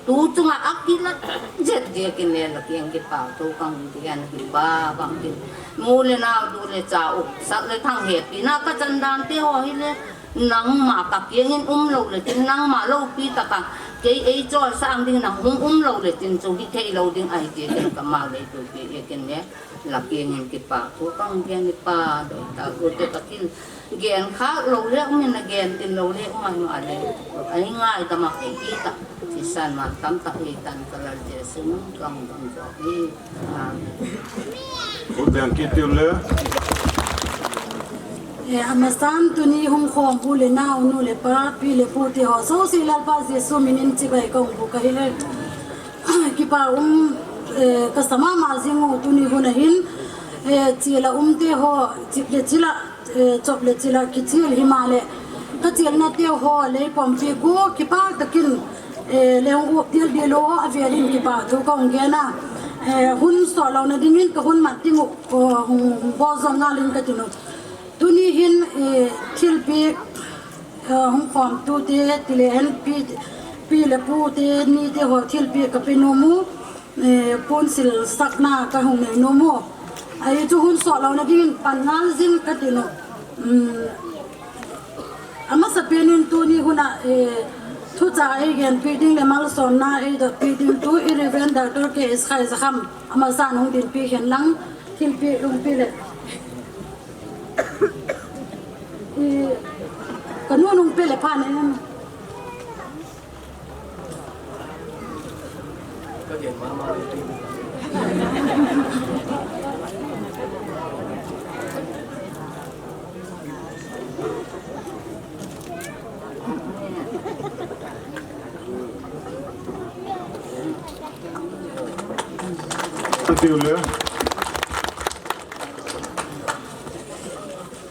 tu chung ah a kilat zet ziakin le la kiang kipâkthu ka hung gen hi Pa, bangtin mu leh nau, du leh cha, u sak leh thang hepina ka chan dante haw hile, nangma ka kiang in umlo le tin nangma lopi tak a Kei ei chawlsâng ding na hung um lo le tin chu hi thei lo ding ahi ti ken ka mau lei tu pi e ken le. La kiang in kipakthu ka hung gen i Pa, doi ta gu te ka thil gen khâk lo le um in a gen tin lo le um a nu a le. Ai ngai ta ma kei i ta. Thisan man tam tak hi tan ka Lal Jesu min ka hung dam zaw hi. Amen. Khut beng kit tiu le. E, a masan tuni hung khawm u le nau, nu le pa, pi le pute haw zosia Lalpa Jesu min in chibai ka hung bûk ahi. Kipak um, e, ka sa ma ma zing u tuni hun a hin, e, chial a umte haw, chip le chil ah, e, chop le chil ah kichial himaleh, ka chialnateu haw lei pawmpi gu kipak tak in, e, le hung uap dial dial u a vêl in kipakthu ka hung gen a, e, hun sawtlona dingin ka hun mat ding uh, hung, hung bawl zawm ngal in ka tin uh. Tuni hin, e, thilpiak, e, hung khawmtute ti le hen pi, pi le pute nite haw thilpiak ka pe nuam u, e, puan silsakna ka hung nei nuam u. Ahi chu hun sawtlona dingin pan ngal zing ka tin uh. A masapen in tuni hun ah, e, thucha ei genpi ding leh malsawmna ei dotpi dingtu i Reverend Doctor K S Khaizakham a masan hung dinpi hen lang, thilpiak hung pi leh, i, ka nu'n hung pe leh phan em.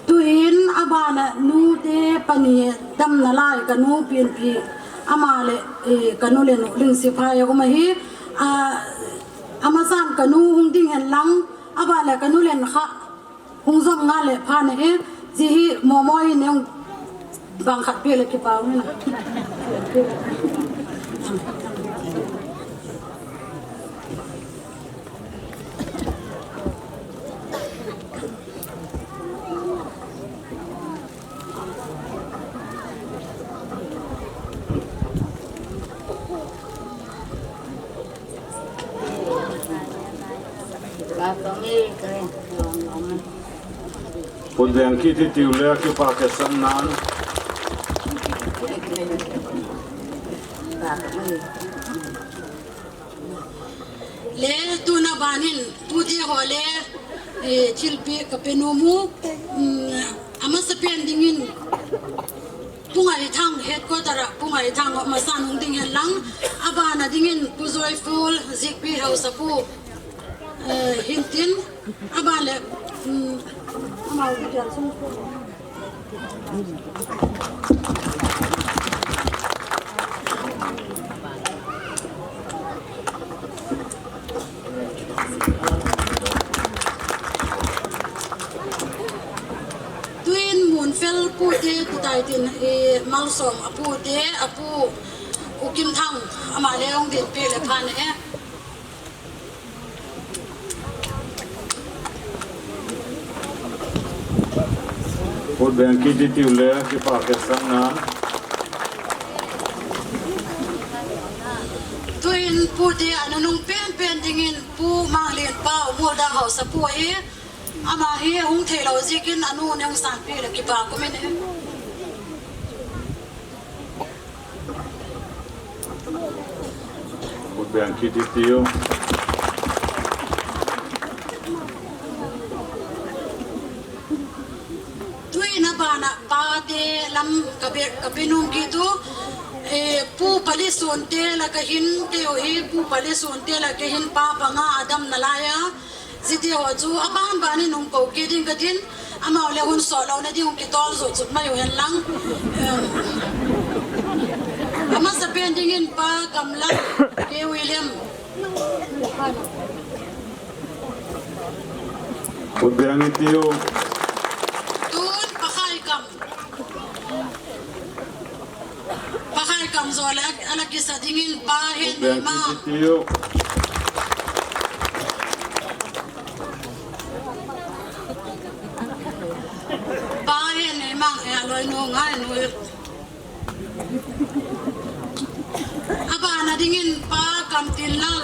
Tu'hin a ban ah nute pani damna lai ka nu Pianpi, ama leh, e, ka nu leh nu Lingsiphai a um ahi. A, a masan ka nu hung ding hen lang, a ban leh ka nu len kha hung zom ngal leh phan ahi. Zia hi mawmaw in ei hung bang khat pia leh kipak um in a. Khut beng kit i tiu le kipak ketsakna'n. Le tuna ban in pute haw le, e, thilpiak ka pe nuam u, a masapen dingin Pu Ngaithang, headquarter ah Pu Ngaithang a masan hung ding hen lang, a ban a dingin Pu Joyful, Zikpi hausapu, e, hintin, a ban leh, amau kial sung Tu'in Munfel pute ti tai tin, i, malsawm a pute, a pu U Kimthang, ama le hung dinpi leh phan e. Khut beng kit i tiu le kipak ketsakna'n. Tu'in pute a nunung pen pen dingin Pu Manglianpau, Mualda hausapu ahi. Ama hi hung theilo ziakin a nu'n ei hung sânpi leh kipak um in e. Khut beng kit i tiu. Tu'in a ban ah pate lam ka pe, ka pe nuam kit u, e, Pu Palisûnte lak ah hin, keihaw hi Pu Palisûnte lak ah hin pa panga a damna lai a, ziate haw chu a ban ban in hung ko kit ding ka tin, amau le hun sawtlona ding hung kitawl zo chut mai u hen lang. A masapen dingin Pa Kamlal, K William. Khut beng i tiu. Tun Pa Khaikam. Pa Khaikam zaw leh a la kisa dingin Pa Henneimang. Pa Henneimang, e, a lawinu ngai nu. In Pa Kamtinlal.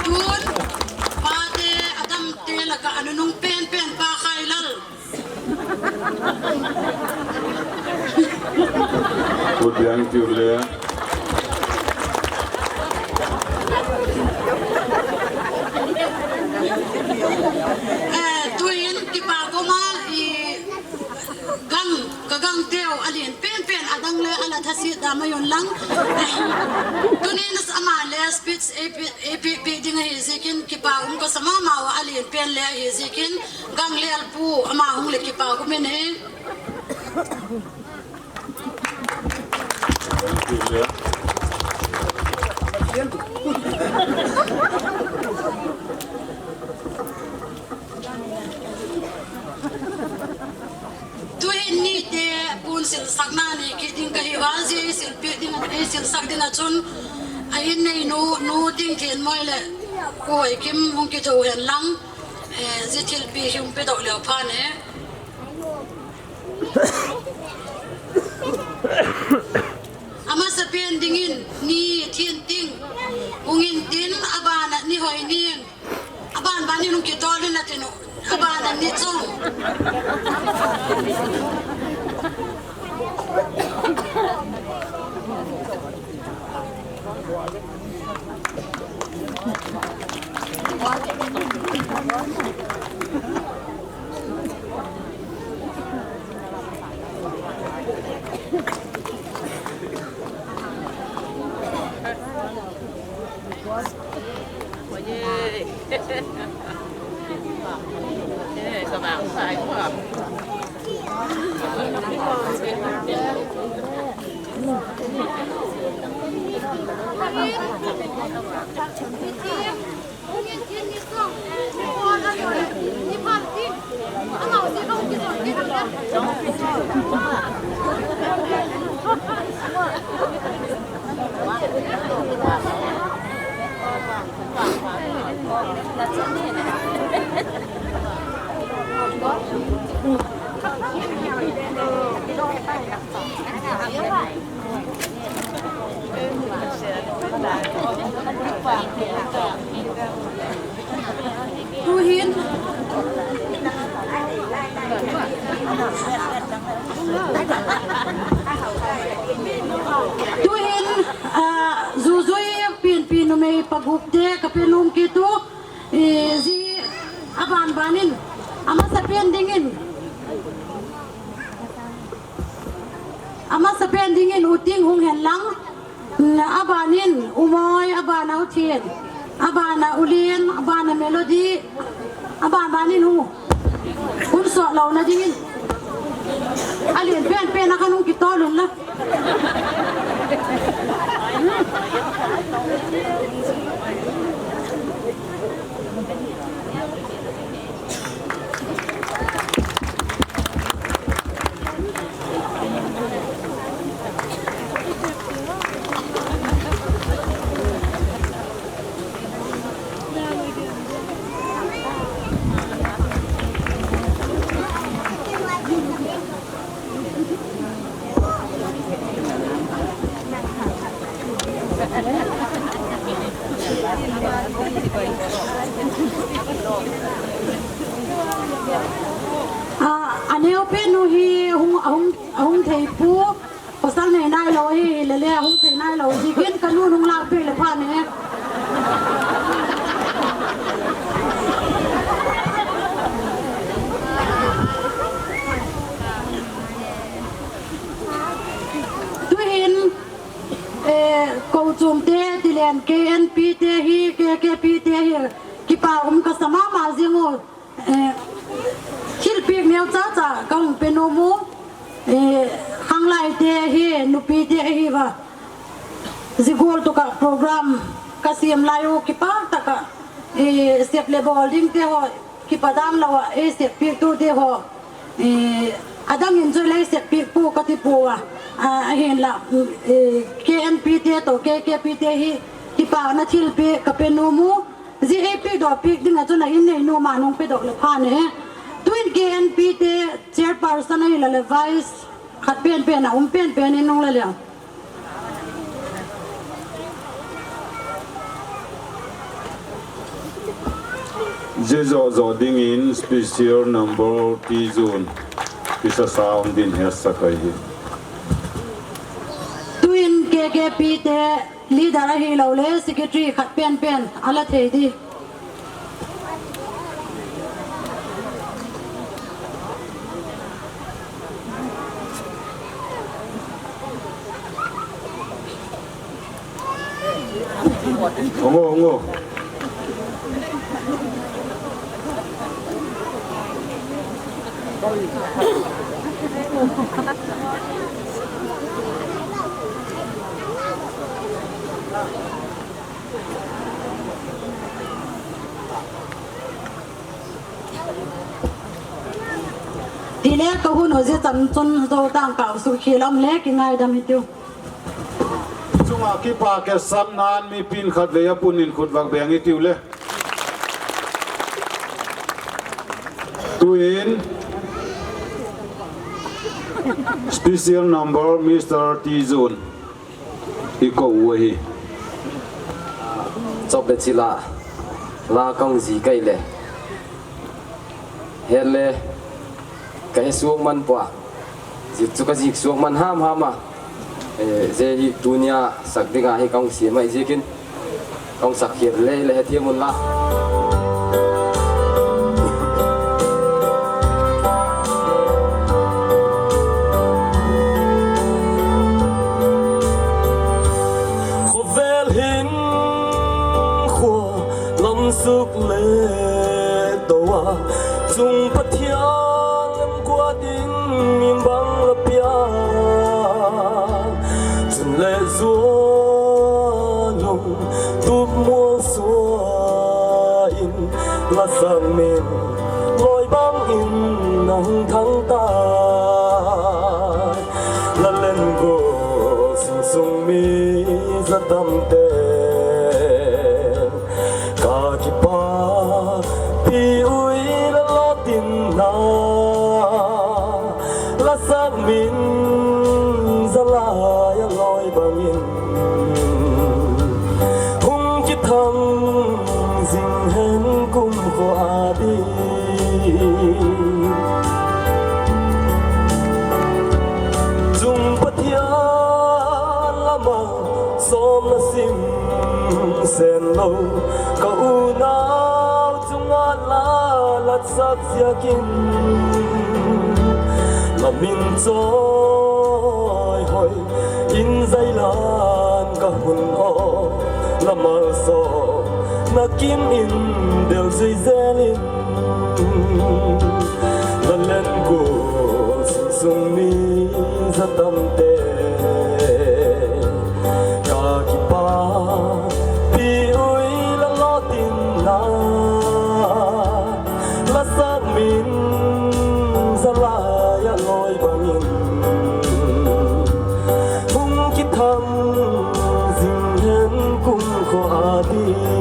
Tun pate a damte lak ah a nunung pen pen Pa Khailal. Kut biang tiu le. Eh, tuin kipak um a, i gang, ka gangteu a lian pen pen a dang le a la thasit da mai un lang. Tunin ama le speech ei pi, ei pi, pi ding ahi ziakin kipak um ka sa ma ma ua, a lian pen le ahi ziakin, Ganglel pu ama hung leh kipak um in e. Tuhin nite puan silsakna nei kit ding ka hi ua, zia ei silpiak ding, ei silsak ding ah chun a in neinu, Nu Tingthinmawi leh Pu Hoikim hung kitho hen lang, eh, zia thilpiak hi hung pedok leu phan e. A masapen dingin Ni Thinting hung intin, a ban ah Ni Hoining, a ban ban in hung kitawl in a tin uh, a ban ah Ni Chung. Tuhin, tuhin, a, zuzui pianpi numei pagupte ka pe nuam kit u, i, zia a ban ban in, a masapen dingin, a masapen dingin U Ting hung hen lang, a ban in U Mawi, a ban ah U Thian, a ban ah U Lian, a ban ah Melody, a ban ban in hung, hun sawt lona dingin, a lian pen pen ah khan hung kitawl unla. A, a neu pen u hi hung, a hung, a hung thei pua, pawsal nei nailo ahi leh le a hung thei nailo ziakin ka nu'n hung lâkpiak leh phan e. Tuhin, eh, kochuamte ti leng KNPte hi, KKPte hi, kipak um ka sa ma ma ziang u, eh, thilpiak neu cha cha ka hung pe nuam u, eh, khanglaite hi, nupite hi va, zia gual tuk ah program ka siam lai u kipak tak ah, eh, sep leh bawl dingte haw, kipat dam lo ah ei seppiaktute haw, eh, a dang in chu lei seppiak pua ka ti pua a, a, ahinla, eh, KNPte tawh KKPte hi kipakna thilpiak ka pe nuam u, Zia ei piakdawk piak ding ah chun a In nei nuam a nung pedok leh pha ne. Tuin K N P te chairperson ahiloleh vice khat pen pen a um pen pen in nung la le. Zia zaw zaw dingin special number Tizun, kisa sa um din hetsak ahi. Tuin K K P te leader ahiloleh secretary khat pen pen a la thei di. Hung o, hung o. Tile ka hun u zia chan chun zo tang kau suk khial a um le kingaidam hitiu. Chung ah kipak e, samna'n mipi'n khatvei a pun in khut vak beng hitiu le. Tuin special number Mister Tizun i ko u ahi. Chawp le chil a la ka hung zik ai le, het le ka he suak man pua, zik chu ka zik suak man ham ham a. Zia hi tuni a sak ding a hi ka hung siam ahi ziakin, ka hung sak khial le le hethiam unla. Khawvel hin khua lam suk le to a, chung Pathian lam guat in min bang la pia, chun le zuan u tup mual sua in, la sak min lawi bang in a hung thang ta. La len gua sung sung mi za tamte, ka kipakpi ui la lawtinna, la sak min za lai a lawi bang in hung kithang zing hen kumkhua a ding. Chung Pathian lam a sawmna sim sen lo, ka unau chung ah la latsak ziakin, la min chawihoi in zailan ka hun aw, la malsawmna kim in del zui zel in, la len gua sung sung mi za tamte, ka kipakpi ui la lawtinna, la sak min za lai a lawi bang in hung kithang zing hen kumkhua a ding.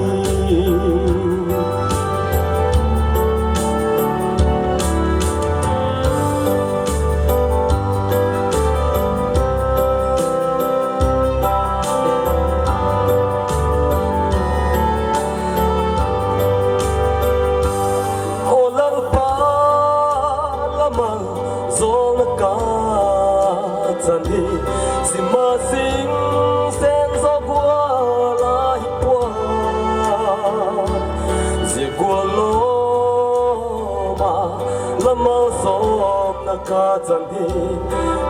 Aw Lalpa, la malzawlna ka chan hi, sim a sing sen zaw gual ahi puai. Zia gual lawm a la malzawlna ka chan hi,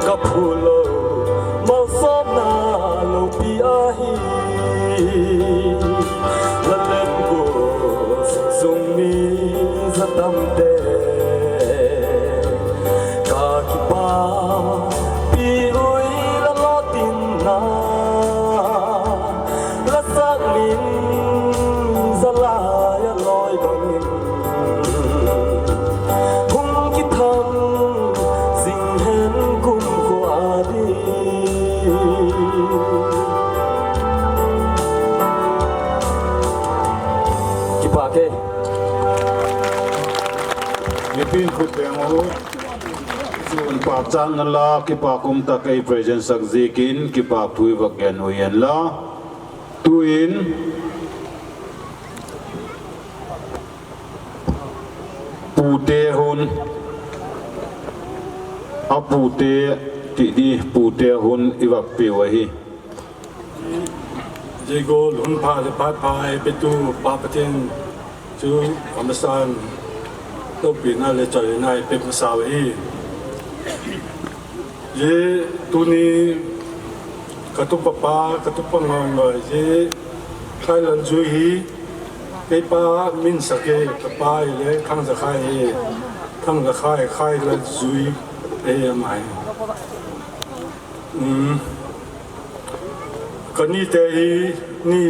ka phu lo malsawmna lopi ahi. La len gua sung sung mi za tamte, ka kipakpi ui la lawtinna, la sak min za lai a lawi bang in hung kithang zing hen kumkhua a ding. Khut beng u. Chun pâkchatna la, kipâk um tak ei present sak ziakin kipâk thu i vak gen uh hi'n la. Tu'hin pute hun, a pute, ti di, pute hun i vak piu ahi. Zia gual hun pha leh phat pha ei petu Pa Pathian chu a masa'n lopina leh chawihoina ei pe masau ahi. Zia tuni ka tupa pa, ka tupa ngawngaw, zia Khailalzui hi kei pa min sak hi, ka pa hile Thangzakhai hi, Thangzakhai Khailalzui ahi ama hi. Ka nite hi ni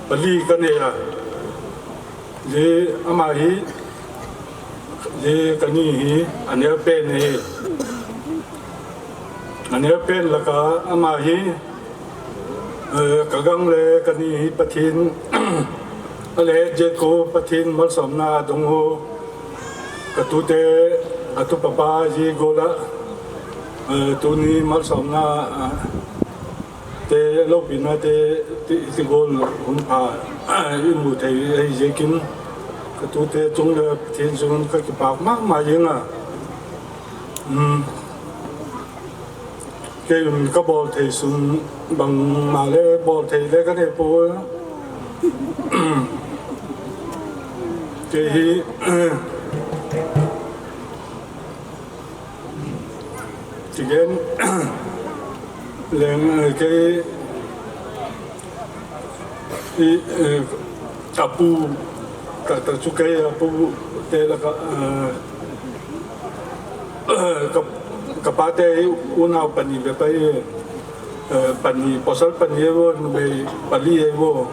pali ka nei a, zia ama hi, zia ka ni hi a neu pen ahi. A neu pen lak a ama hi, ka gang le ka ni hi Pathian a le zia khu Pathian malsawmna dong u, ka tute, ka tupa pa zia gual ah tuni malsawmna te, lopinate ti gual hun pha i mu thei ahi ziakin, ka tute chung le Pathian chung ka kipâk ma ma zing a. Kei un ka bawl thei sun bangma le bawl thei le ka nei pua. Kei hi, ti gen leng, kei a pu, tak tak chu kei a pute lak ah, ka pate hi unau pani bep ahi, pani, pawsal pani ahi ua, numei pali ahi ua.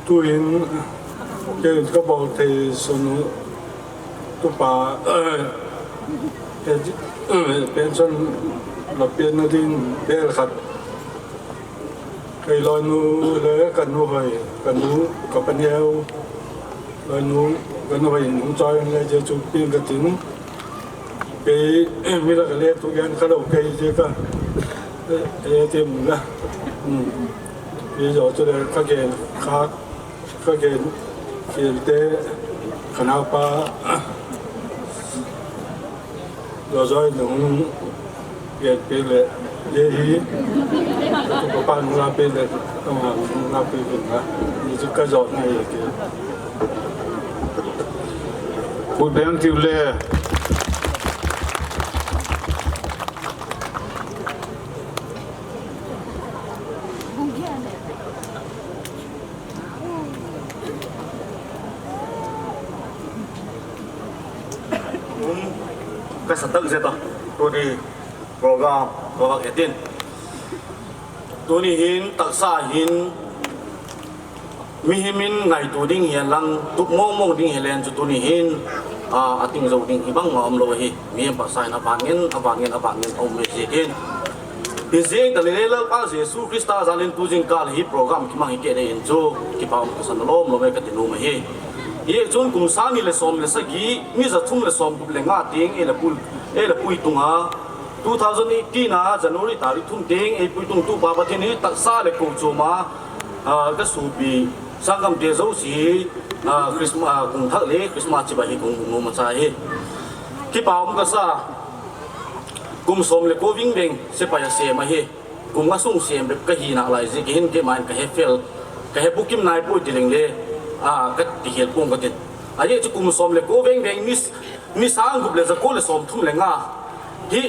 Tu'hin kei ka bawl thei sun u, tupa pension la pianna ding bêl khat, kei lawinu le ka nu hoi, ka nu, ka paneu, lawinu, ka nu hoi in hung chawi in le zia chu piang ka tin. Kei mi lak ah le thugen kha lo kei ziak a, e ti mun la, i zaw chule ka gen kha, ka gen khialte, ka naupa Zawzawi in hung gen piak leh, zia hi ka tupa pa'n hung la piak leh, hung la piak in la, zia chu ka zawna hi ti. Khut beng tiu le. Ka sa tak zet a, tuni program ka vak et in, tuni hin taksa hin mihing in ngaitua ding hi'n lang, tup mawngmawng ding hi leng chu tuni hin a ting zo ding hi bangma umlo ahi. Mihing paksa in a vang in, a vang in, a vang in a um ziakin, hi ziang ta le Lalpa Jesu Khrista jal in tu zingkal hi program kimang hi kei le in chu kipak um ka sa nuam lo e ka ti nuam ahi. Hi chun kum sâng ni leh sawm leh sagi, ni za thum leh sawmgup leh nga tiang ei la pui tung a, two thousand eighteen a January tarik thum tiang ei pui tung tu Pa Pathian hi taksa leh kochuam a ka suapi sanggamte zosia hi Christmas, kum thak le Christmas chibai hi ka hung nuam a cha hi. Kipak um ka sa. Kum sawm leh kua ving veng sepai a sêm ahi. Kum nga sung sêm bep ka hi nalai ziak hin keima in ka he fel, ka he bukim nai puai ti leng le, ka ti hial pua'ng ka tin. Ahi chu kum sawm leh kua veng veng, ni sâng gup leh za kua leh sawmthum leh nga hi,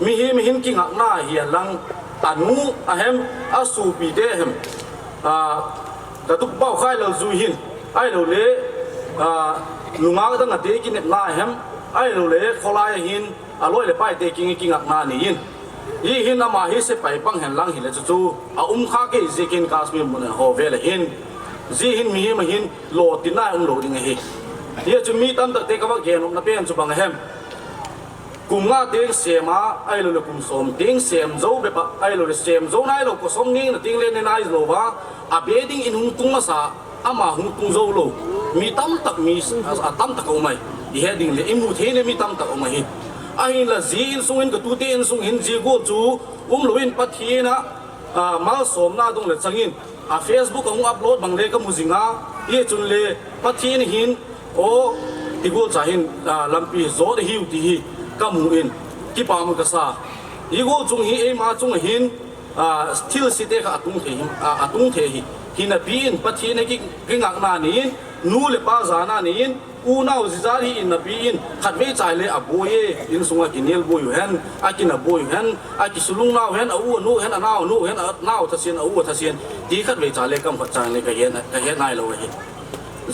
mihing mihing kingakna hi'n lang, a nu a hem, a suapite hem, ka tupa Khailalzui hin, ahilole nungak dang ate kinepna a hem, ahilole khawlai a hin a lawi leh paite kiang kingakna nei in, hi hin ama hi sepai pang hen lang hileh chu chu a um kha kei ziakin Kashmir mun haw vel a hin, zia hin mihing a hin lawtinna umlo ding ahi. Hi chu mi tamtakte ka vak gen nopna pen chu bang a hem? Kum nga tiang sêm a, ahiloleh kum sawm tiang sêm zo bep ah, ahiloleh sêm zo nailo, kosawm ningna tiang le ne nailo a, a be dingin hung tung masa, ama hung tung zo lo mi tamtak, mi a tamtak a um ahi. I het ding leh i mu theina mi tamtak um ahi. Ahinla zia insung in, ka tute insung hin zia gual chu um lo in Pathian ah, malsawmna dong leh chang in, a Facebook a hung upload bang le ka mu zing a, hi chun le Pathian hin, aw, ti gual cha hin, lampi zawt ahiu ti hi ka mu in, kipak ka sa. Hi gual chung hi eima chung ah hin thilsiate kha a tung thei hi, a tung thei hi. Hinapi in Pathian a kingakna nei in, nu leh pa zana nei in, unau zizat hi in napi in khatvei chai le a buai e, insung ah kinial buai u hen, a kina buai u hen, a kisulung nau hen, a u a nu hen, a nau a nu hen, a nau a thasian, a u a thasian, ti khatvei cha le kam khat chang le ka het nailo ahi.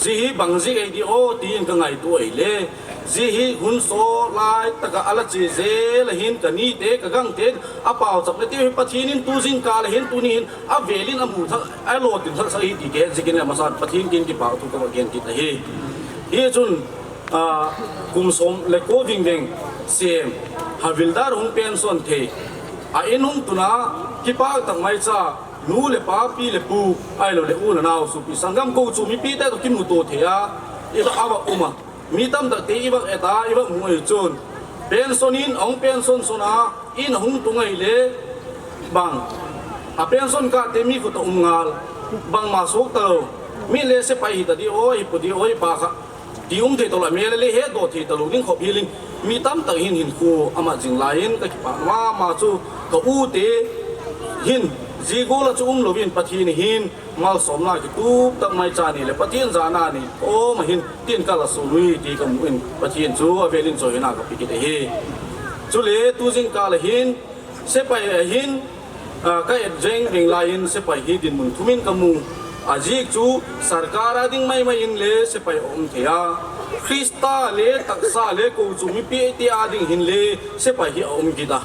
Zia hi bang ziak ahi di aw ti in ka ngaitua ahile, zia hi hun saw lai tak ah a la chia zel a hin ka nite, ka gangte, a pauchapnate hi Pathian in tu zingkâl a hin tuni hin a vêl in a mu thak, a lawtin thaksak hi ti ka het ziakin a masan Pathian kiang in kipakthu ka va gen kit ahi. Hi chun, kum sawm leh kua vingveng sêm, havildar hung pension thei, a in hung tun a, kipak tak mai cha, nu leh pa, pi leh pu, ahiloleh u leh nau, suapi sanggam, kochuam mipite tawh kimutua thei a, i va, a va um a, mi tamtakte i va et a, i va mu ahi chun, pension in a hung pension sawn a, in a hung tung ahile, bang, a pension kâtte mi khut ah um ngal, bangma suak talo, mi le sepai hita di aw, hi pu di aw, hi pa kha, ti um thei talo, a mêl le hetdaw thei talo ding khop hial in, mi tamtak hin hinkhua a mat zing lai in ka kipak ma ma chu, ka ute hin, zia gual ah chu um lo in Pathian hin malsawmna kitup tak mai cha ni leh Pathian zana ni kawm ah hin tin ka la sun ui ti ka mu in Pathian chu a vêl in chawihoi na ka pe kit ahi. Chule tu zingkâl a hin, sepai a hin, ka et zeng veng lai in sepai hi dinmun thum in ka mu. A ziak chu, sarkar â ding mai mai in le sepai a um thei a, Khrista le taksa le kochuam mipite â ding hin le sepai hi a um kit a.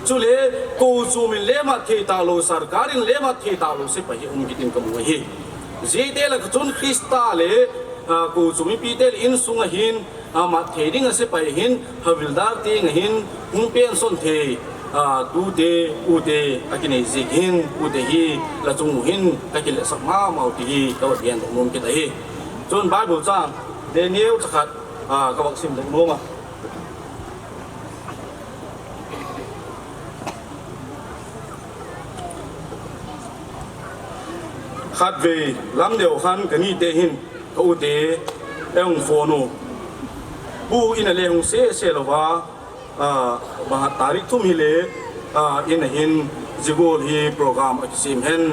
Chule, kochuam in le mat thei talo, sarkar in le mat thei talo sepai hi um kit in ka mu ahi. Ziate lak ah chun Khrista le kochuam mipite leh insung ah hin mat thei ding ah sepai hin havildar tiang ah hin hung pension thei, tute, ute a kinei ziak hin, ute hi la chung uh hin ka kilehsak ma mau ti hi ka va gendok nuam kit ahi. Chun Bible châng, Daniel chakhat, ka va simdok nuam a. Khatvei lam deu khan ka nite hin ka ute ei hung phone u. Pu, in a le hung sese lo a, bang a tarik thum hile, in a hin zia gual hi program a kisêm hen,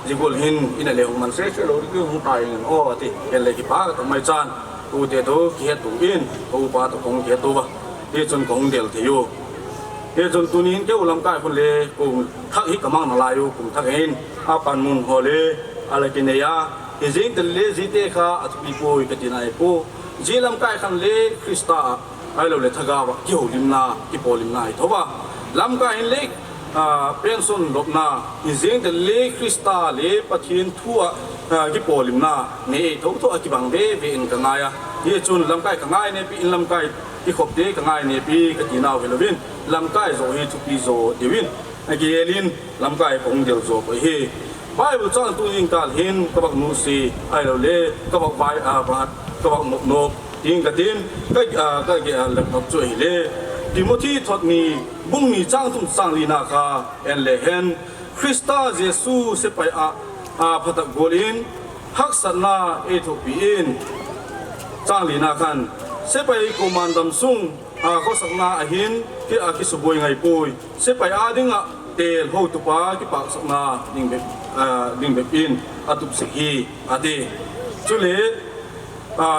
zia gual hin in a le hung man sese lo ding hung tai in aw a ti. Ken le kipak tak mai chan, ka ute tawh kihetto in, ka upa tawh ka hung kihetto a, hi chun ka hung del thei u. Hi chun tuni hin keu lamkai khun le kum thak hi ka mang nalai u, kum thak hin a panmun haw le a la kinei a, hi zing tale ziate kha a thupi puai ka tina hi pua. Zia lamkai khan le Khrista ah, ahiloleh thagau ah kiholimna, kipawlimna hi tho a. Lamkai hin le pension lopna, hi zing tale Khrista le Pathian thu ah kipawlimna nei ei tho tho a, kibang veve in ka ngai a. Hi chun lamkai ka ngai nepi in, lamkai kikhopte ka ngai nepi ka tinau hilo in, lamkai zaw hi thupi zaw deu in a gel in lamkai ka hung del zaw pua hi. Bible châng tu zingkâl hin ka vak nusia, ahilole ka vak vai a, ka vak nop nop ding ka tin, ka, ka gel lep nop chu ahile, Timothy thot ni, bung ni châng thum châng lina kha en le hen, Khrista Jesu sepai ah pha tak gual in haksatna ei thupi in, châng lina khan, sepai kuama'n damsung khawsakna ah hin a kisubuai ngai puai, sepai â ding ah têl hotupa kipaksakna ding bep in a tup sek hi, a ti. Chule,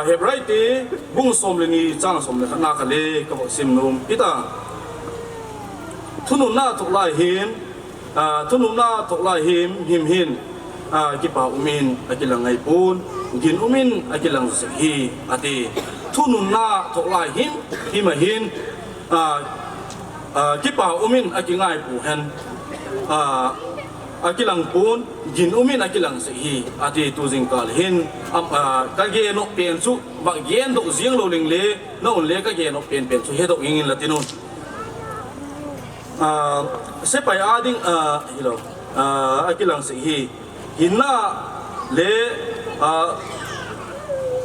Hebraite bung sawm le ni châng sawm le khatna kha le ka vak sim nuam kit a. Thununna thok lai him, thununna thok lai him him hin, kipak um in a kilang ngai pua'n, gin um in a kilang sek hi, a ti. Thununna thok lai him him ah hin, kipak um in a kingai pua hen, a kilang pua'n, gin um in a kilang sek hi, a ti. Tu zingkâl hin ka gen nop pen chu vak gendok ziang lo leng le, na un le ka gen nop pen pen chu hedok ing in la tin un. Sepai â ding, hilo, a kilang sek hi. Hinna le,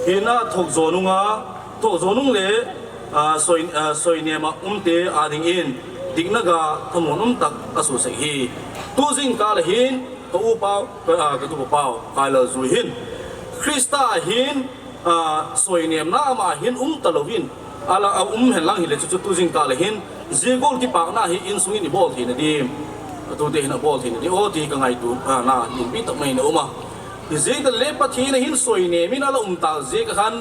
hinna thuak zaw nung a, thuak zaw nung le, soinêm ah umte â dingin dikna ga thamuan um tak a suak sek hi. Tu zingkâl ah hin ka upa, ka tupa pau Khailal Zui hin Khrista hin soinêmna ama hin um talo in, a la a um hen lang hile chu chu tu zingkâl ah hin zia gual kipâkna hi insung in i bawl theina ding, a tute hin a bawl theina ding aw ti ka ngaituana lianpi tak mai in a um a. Hi ziak tak le Pathian a hin soinêm in a la um tâk ziak ah khan,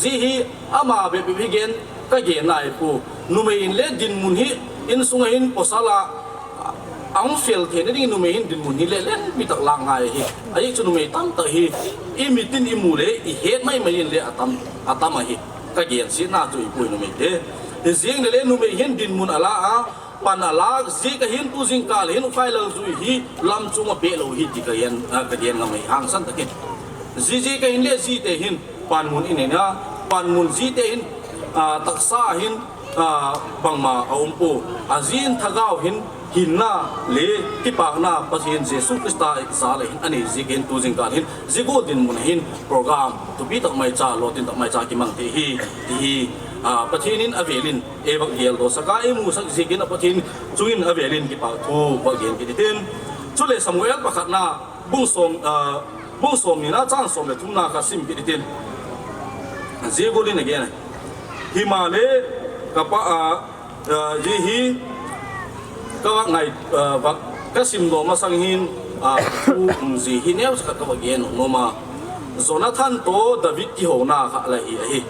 zia hi ama bep bep hi gen ka gen nai pua. Numei in le dinmun hi insung ah hin pawsal a a hung fel theina ding numei hin dinmun hi le lenpi tak lâk ngai ahi. A ziak chu numei tam tak hi i mit in i mu le i het mai mai in le a tam ahi. Ka gensiatna chu i pui numeite. Hi ziang le le numei hin dinmun a la a, pan a lâk ziak ah hin tu zingkâl hin u Khailal Zui hi lam chung ah pêk lo hi ti ka gen ngam ahi hangsan tak in. Zia ziak ah hin le zite hin panmun i nei a, panmun zite hin taksa hin bangma a um pua. A zi'n thagau hin hinna le kipâkna Pathian Jesu Khrista jal ah hin a nei ziak hin tu zingkâl hin zia gual dinmun ah hin program thupi tak mai cha, lawtin tak mai cha kimang thei hi, ti hi Pathian in a vêl in ei vak geldaw sak a, ei musak ziakin a Pathian chung in a vêl in kipâk thu vak gen kit i tin. Chuleh Samuel pakhatna bung sawmnina châng sawm leh thumna kha sim kit i tin. Zia gual in a gen a, himaleh ka pa a, zia hi ka vak ngai, ka simdaw masang hin, thu um zia hi neu cha khat ka vak gen nuam a. Jonathan tawh David kihona kha la hi ahi.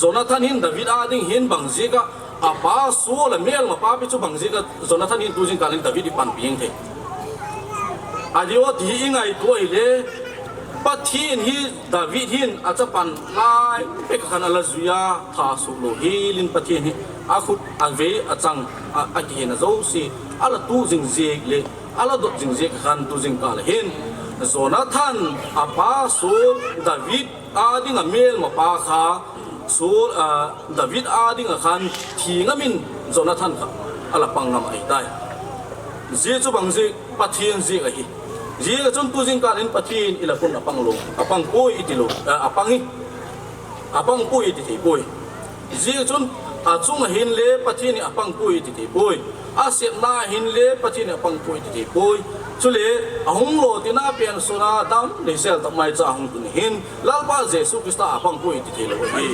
Jonathan hin David â ding hin bang ziak ah a pa Saul a mêlma papi chu bang ziak ah Jonathan hin tu zingkâl in David i panpi ing thei a diu a ti hi i ngaitua hile, Pathian hi David hin a chapan lai pek ah khan a la zui a, tha suk lo hial in Pathian hi a khut a vei a chang, a kihena zosia a la tuak zing ziak leh a la dot zing ziak ah khan tu zingkâl hin Jonathan a pa Saul David â ding ah mêlmapa kha Saul, David â ding ah khan thi ngam in Jonathan kha a la pang ngam ahi tai. Zia chu bang ziak, Pathian ziak ahi. Ziak ah chun tu zingkâl in Pathian i lak un a pang lo, a pang puai i ti lo, a pang i, a pang puai i ti thei puai. Zia chun a chung ah hinle Pathian hi a pang puai i ti thei puai. A sepna hinle Pathian hi a pang puai i ti thei puai. Chule a hung lawtinna pen sun a dam lei sel tak mai cha a hung tun hin Lalpa Jesu Khrista a pang puai i ti theilo ahi.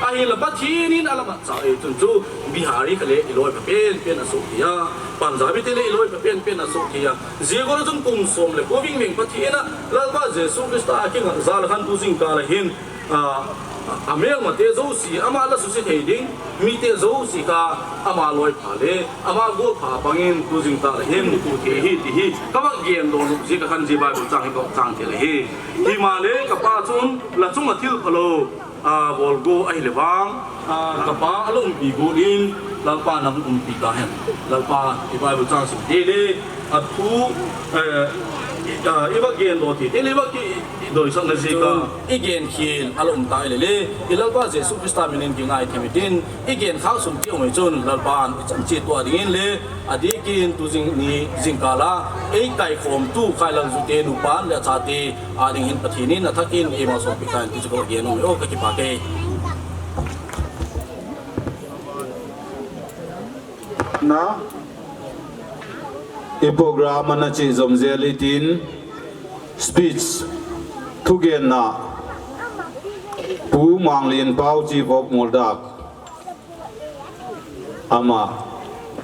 Ahinla Pathian in a la matchâk ei chun chu Bihari kha le i lawi pha pen pen a suak thei a, Punjabite le i lawi pha pen pen a suak thei a. Zia gual ah chun kum sawm leh kua vingveng Pathian ah Lalpa Jesu Khrista a kingat jal ah khan tu zingkâl ah hin a mêlmate zosia ama la susia thei ding, mite zosia kha ama lawipha le ama gualpha bang in tu zingkâl ah hin tu thei hi ti hi ka vak gen dawn uh ziak ah khan zia Bible châng hi ka vak châng tel ahi. Himaleh ka pa chun la chung ah thil phalo a bawl gua ahile vang, ka pa a la umpi gual in Lalpa'n a hung umpi ta hen. Lalpa i Bible châng simte le a thu i vak gen dawn thite le i vak kidoisakna ziak a i gen khial a la um ta ahile le, i Lalpa Jesu Khrista min in kingaithem i tin, i gen khâk sun ti um i chun Lalpa'n i chan chiat tua dingin le, a diak in tu zing ni zingkâl a ei kaikhawmtu Khailalzute nupa'n leh a chate â ding hin Pathian in a thak in ei malsawmpiak ta hen ti chu ka gen nuam aw, ka kipâk e. Na, i program a na chia zom zel i tin, speech, thugenna, Pu Manglianpau Chivok Mualdak, ama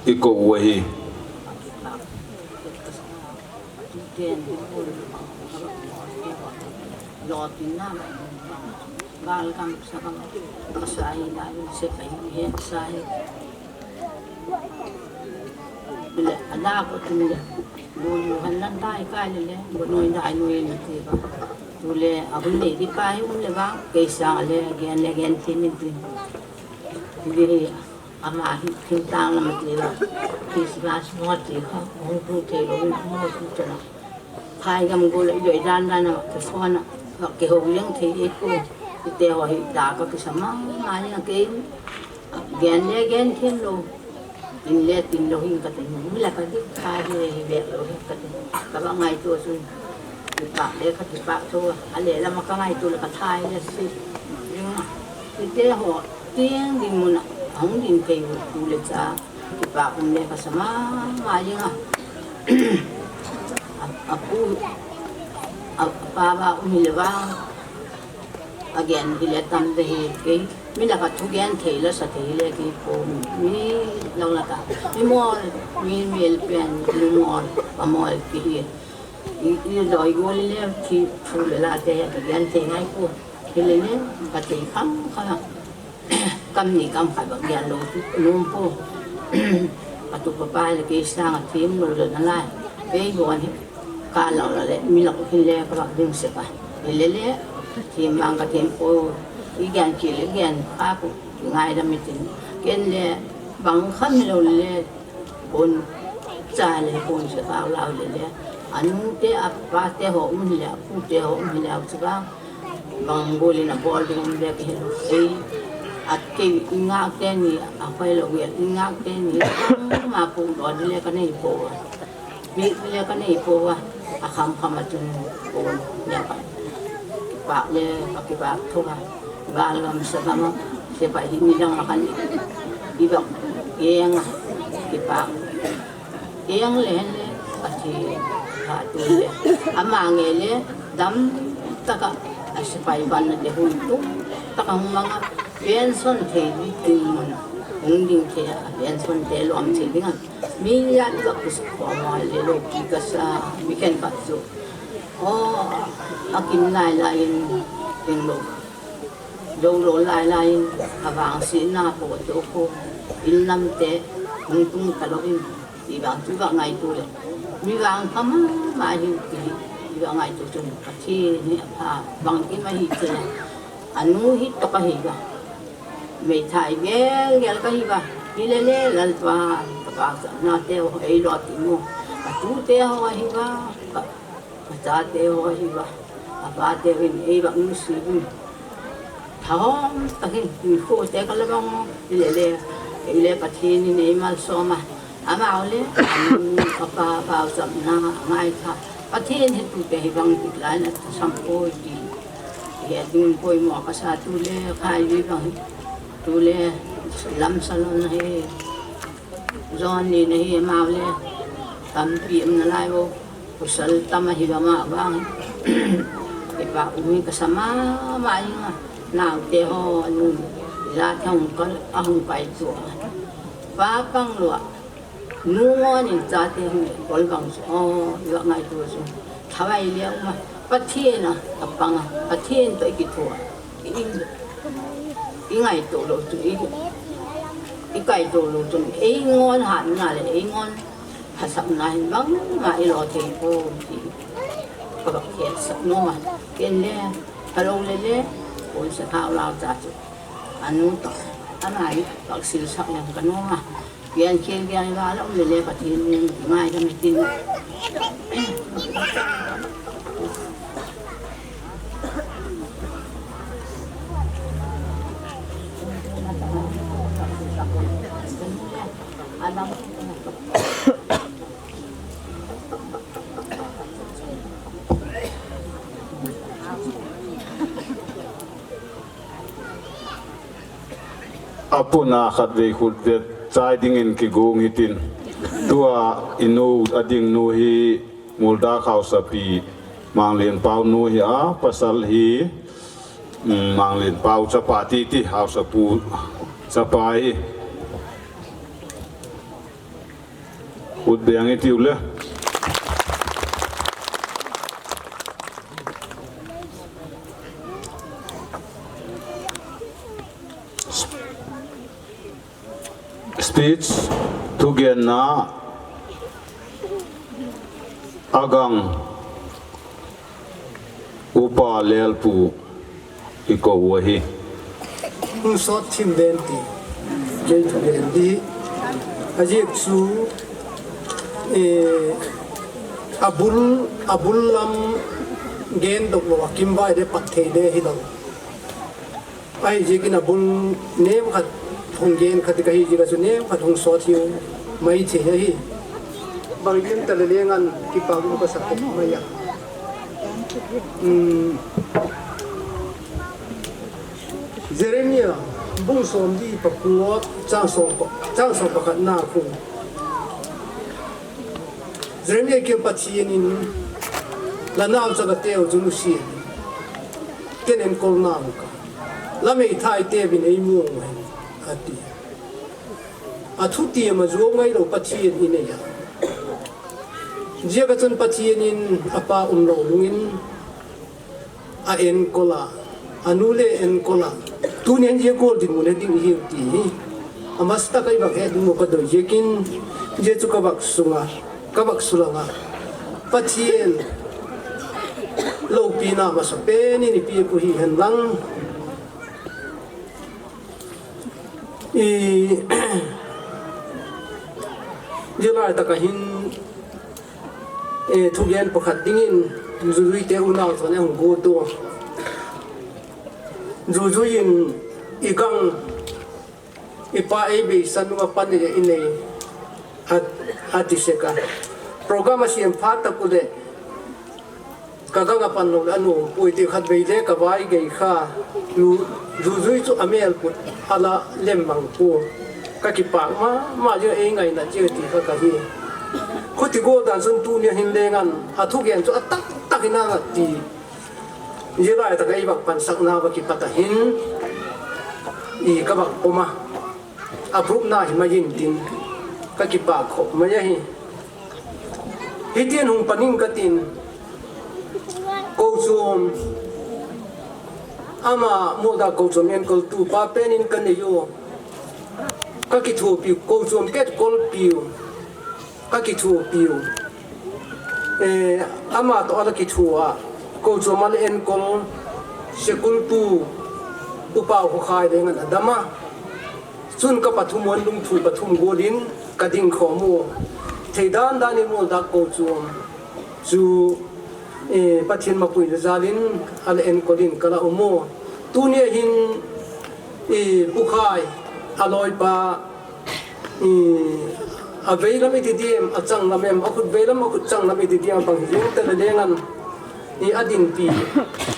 i ko u ahi. Leh a dak a tun leh, bu lu han lan dai kai le le, bu nui dai nui in ti ka. Tu le a hun nei di pa hi um le vang, kei sâng a le gen le gen thiam in tin. Ti di hi, ama hi thingtâng lam a ti la, Christmas maw ti kha hung tu theilo in maw tu ta la. Phai gam gual ah i doi dan dan a kiphone a, kiho leng thei i pu, i te haw hi dak a kisa ma ma in a kei, gen le gen thiam lo. In le tin lo hin ka tin, mi la ka dik tha hi, hi bêk lo hi ka tin. Ka va ngaitua chun, kipâk le ka kipâk tho a, a le lam ah ka ngaitua leh ka tha hi le si ding a. Hite haw tiang ding mun ah a hung ding thei u tu le cha, kipâk um le ka sa ma ma ding a. A, a pu, a, a pa va um hile vang, a gen hile tam de hi kei. Mi la ka thugen thei la sa thei le kei pua mi lo la ta. Mi mawl, mi mel pen, mi mawl, a mawl ti hi. I, i doi gual le thi thu le la te a gen thei ngai pua. Hile le, ka thei kham kha. Kam ni kam khat bang gen lo ti nuam pua. Ka tu pa pa le kei sâng a thiam lo le na lai. Kei guan hi ka lo la le, mi lo hin le ka bak ding sek a. Hile le, thiam mang ka thiam pua. I gen ki le gen kha pua. Ngaidam i tin. Ken le, bang kham hilo le, puan cha le puan se kau lau le le, a nute, a pate haw um hile, a pute haw um hile, a chu bang, bang gual in a bawl ding um le ka hilo. Ei, a kei i ngâkte ni, a hoi lo i ngâkte ni, ma pu lo di le ka nei pua. Bik le ka nei pua a, a kham kham a chun pua nia ka kipâk le ka kipâk tho a, gâl lam sa gam a, sepai hi ni dang a khan i bak eng a, kipâk eng le hen le ka thi pha tu le, ama nge le dam tak ah a sepai banna te hun tu tak a hung mang a, pension thei ding mun a hung ding thei a, pension te lawm thei ding a. Mi lian i va kusuk khawm a le lo ki ka sa, mi khenkhat chu, aw, a kim lai lai in, eng lo, lo lo lai lai in, a vangsiatna pawt to khu, in lamte hung tung talo in, ti vang chu va ngaitua leh, mi vang pha ma ma hi ti, i va ngaitua chun Pathian hi a pha, bangkim ahi ti leh, a nu hi tawk ahi va. Meithai gel gel ka hi va. Hile le Lalpa, ka pauchapnateu ei lo ti mu. Ka tute haw ahi va, ka, ka chate haw ahi va. A pateu in ei va nusia un. Thahawm tak in tuikhuate ka la bang u. Hile le, ei le Pathian in ei malsawm a. Amau le, a nu, a pa pauchapna a ngaitha. Pathian hi tute hi bang tik lai in a sam puai ti. He ding poimaw ka sa tu le khai ui bang hi. Tu le lam salon hi. Zon ni na hi amau le. Tampi um nalai u. Pasal tam ahi va ma vang. Kipak um hi ka sa ma ma ing a. Naute haw a nu. La thang kal a hung pai tu a. Pa pang lua. Nu ngawn in chate hung le kol bang chu, aw, i va ngaitua chu. Thavai le um a, Pathian a, a pang a, Pathian tawh i kithua. I, i ngaitua lo chu, i, i kaitua lo chu, ei ngawn hatna le, ei ngawn phasakna hin bangma i lo thei pua ti. Ka bak khetsak nuam a, ken le, ka lo le le, puan sa thau lau cha chu. A nu tawh, a nai, bak silsak leng ka nuam a. Pian khial pian va la um le le Pathian min ngaidam i tin. A puna khatvei khut vet chai dingin kiguang hitin. Tua i nu a ding nu hi Muldak hausapi Manglen Pau nu hi a, pasal hi, um, Manglen Pau chapa titi hausapu chapa hi. Ut beng i tiu le. Speech thugenna a gang Upa Lelpu i ko u ahi. Hung sawt thim ven ti, kei thugen di. A ziak chu, eh, a bul, a bul lam gen dok lo a kim vai de pat thei de hilo. Ahi ziakin a bul nem khat hung gen khat ka hi ziak a chu nem khat hung sawt hiu. mai thei ahi. Bang ziak ta le leng an kipâk um ka sa khop mai a. Jeremia bung sawm li pakua, châng sawm pakhatna khu, Jeremia kiang Pathian in, La nauchakateu chu nusia in, ken enkol nang ka, la meithaiteu in ei muang hen, a ti. A thutiam a zuau ngailo Pathian i nei a, ziak ah chun Pathian in a pa umlo nung in a enkol a, a nu le enkol a. Tuni hin zia gual dinmun he ding i hiu ti hi a masa tak a i vak het ding uh ka doi ziakin, zia chu ka vak sung a, ka vak sulang a, Pathian lopina masa pen in i piak uh hi hen lang. Zia lai tak ah hin thugen pakhat dingin Zuzuite unau chun a hung guat ua, Zuzui in, I gang, i pa ei beisan nung ah pan i nei, a ti sek a. Program a siam phat tak uh leh ka gang ah pan lo leh a nuam puai ti, khatvei le ka vai gei kha, Zuzui chu a mêl put a la lem mang pua. Ka kipâk ma ma ziang a, ei ngainat ziang a ti kha ka hi. Khuti gual dan chun tuni a hin leng an a thugen chu a tak tak in a ngat ti. Zia lai tak a i vak pansakna va kipat a hin i ka vak pom a, a prupna hi mai intin, ka kipâk khop mai ahi. Hiti'n hung pan ing ka tin, kochuam, ama Mualdak kochuam enkoltupa pen in ka nei ua, ka kithuapiu, kochuam ketkolpiu, ka kithuapiu, ama tawh a la kithua a, kochuam a la enkol, Sekulpu Upa Khawkhai leng an a dam a. Chun ka pathum un lungthu pathum gual in ka dingkhawm ua, thei dan dan in Mualdak kochuam chu Pathian mapuina jal in a la enkol in ka la um ua. Tuni a hin Pu Khai, a lawipa, a vei lam i ti diam, a chang lam em, a khut vei lam, a khut chang lam i ti diam, a bang hi ziang ta le leng an, a dinpi,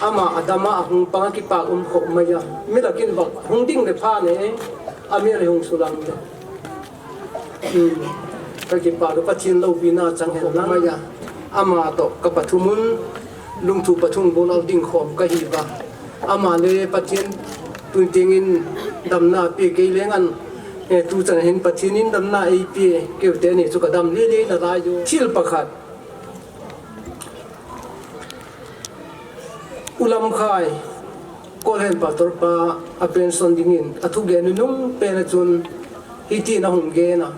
ama a dam a, a hung pang a, kipâk um khop mai a. Mi lak in vak hung ding le pha ne, a mêl hung sulang le, ka kipâk a, Pathian lopina chang hen lang mai a. Ama tawh ka pathum un lungthu pathum gual a dingkhawm ka hi a. Ama le Pathian tun tiang in damna pia kei leng an, tu chan hin Pathian in damna ei pia keute ni chu ka dam le le nalai u. Thil pakhat, U Lamkhai, Kawlhen pastor pa, a pension dingin a thugen nunung pen ah chun hiti'n a hung gen a,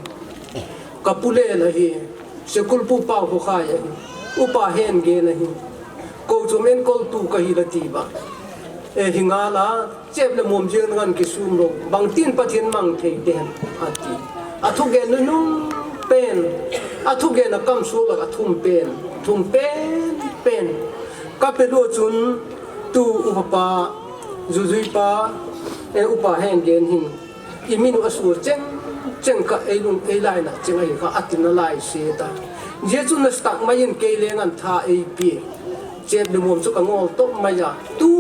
Ka pu le la hi, Sekulpu Pau Khawkhai ahi, Upa Hengen ahi, kochuam enkoltu ka hi la ti a, hi ngal a, chêp leh muam ziang ngan kisûm lo, bangtin Pathian mang thei te hem, a ti. A thugen nunung pen, a thugen a kam suak lak a thum pen, thum pen pen ka pe lua chun, tu upa pa, Zuzui pa, Upa Hengen hin, i min uh a sua cheng cheng kha, ei lung ei lainat cheng ahi kha, a ti nalai siat a. Zia chun nasa tak mai in kei leng an tha ei pia, chêp leh muam chu ka ngawl top mai a, tu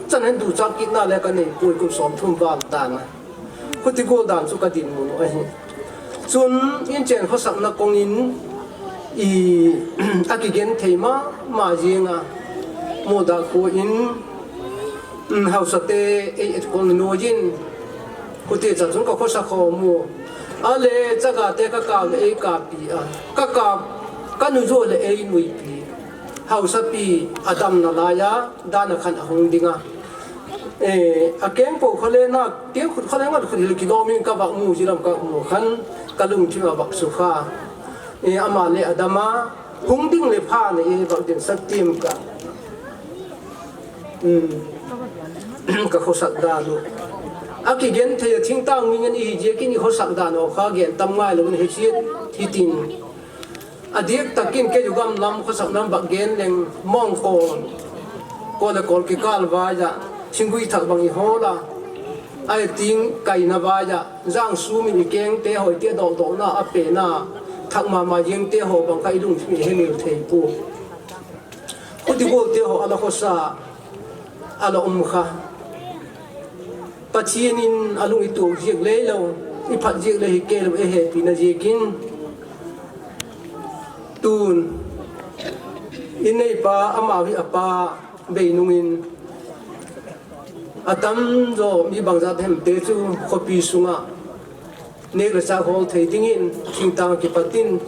chan hin duchâk kitna le ka nei puai, kum sawmthum val dan a. Khuti gual dan chu ka dinmun uh ahi. Chun inchen khawsakna kawng in a kigen thei ma ma ziang a, Mualdak khua in hausate ei etkol nuai in, khuti chan chun ka khawsa khawm ua, a le chagate ka kâp leh ei kâppi a, ka kâp, ka nui zaw leh ei nuipi, hausapi, a damna lai a, dan a khan a hung ding a. A kengpo kha le na, keng khut kha le ngat khut hil kilawm in ka vak mu, zia lam ka mu khan ka lungthim a vak sukha. Ama le a dam a, hung ding le pha ne, vak dinsak tiam ka, ka khawsak dan uh. A kigen thei a, thingtâng mi ngen i hi ziakin i khawsak dan uh kha gen tam ngailo in he chiat hitin, a diak tak in kei u gam lam khawsak lam vak gen leng, mawngkawl, kawl le kawl kikâl vai ah, thingui thak bang i hawl a, Ahi ting kaina vai ah, zang sûm in i kengte haw i ti a dawkdawkna a pena, thak ma ma ziangte haw bang kha i lungthim i hemil thei pua. Huti gualte haw a la khawsa, a la um kha, Pathian in a lung i tuak ziak lei lo, i phat ziak lei hi kei lo, ei hepina ziakin, tun i neipa, amau hi a pa bei nung in, a tam zaw mi bangzat hemte chu khawpi sung ah nêk le châk hawl thei dingin thingtâng ah kipat in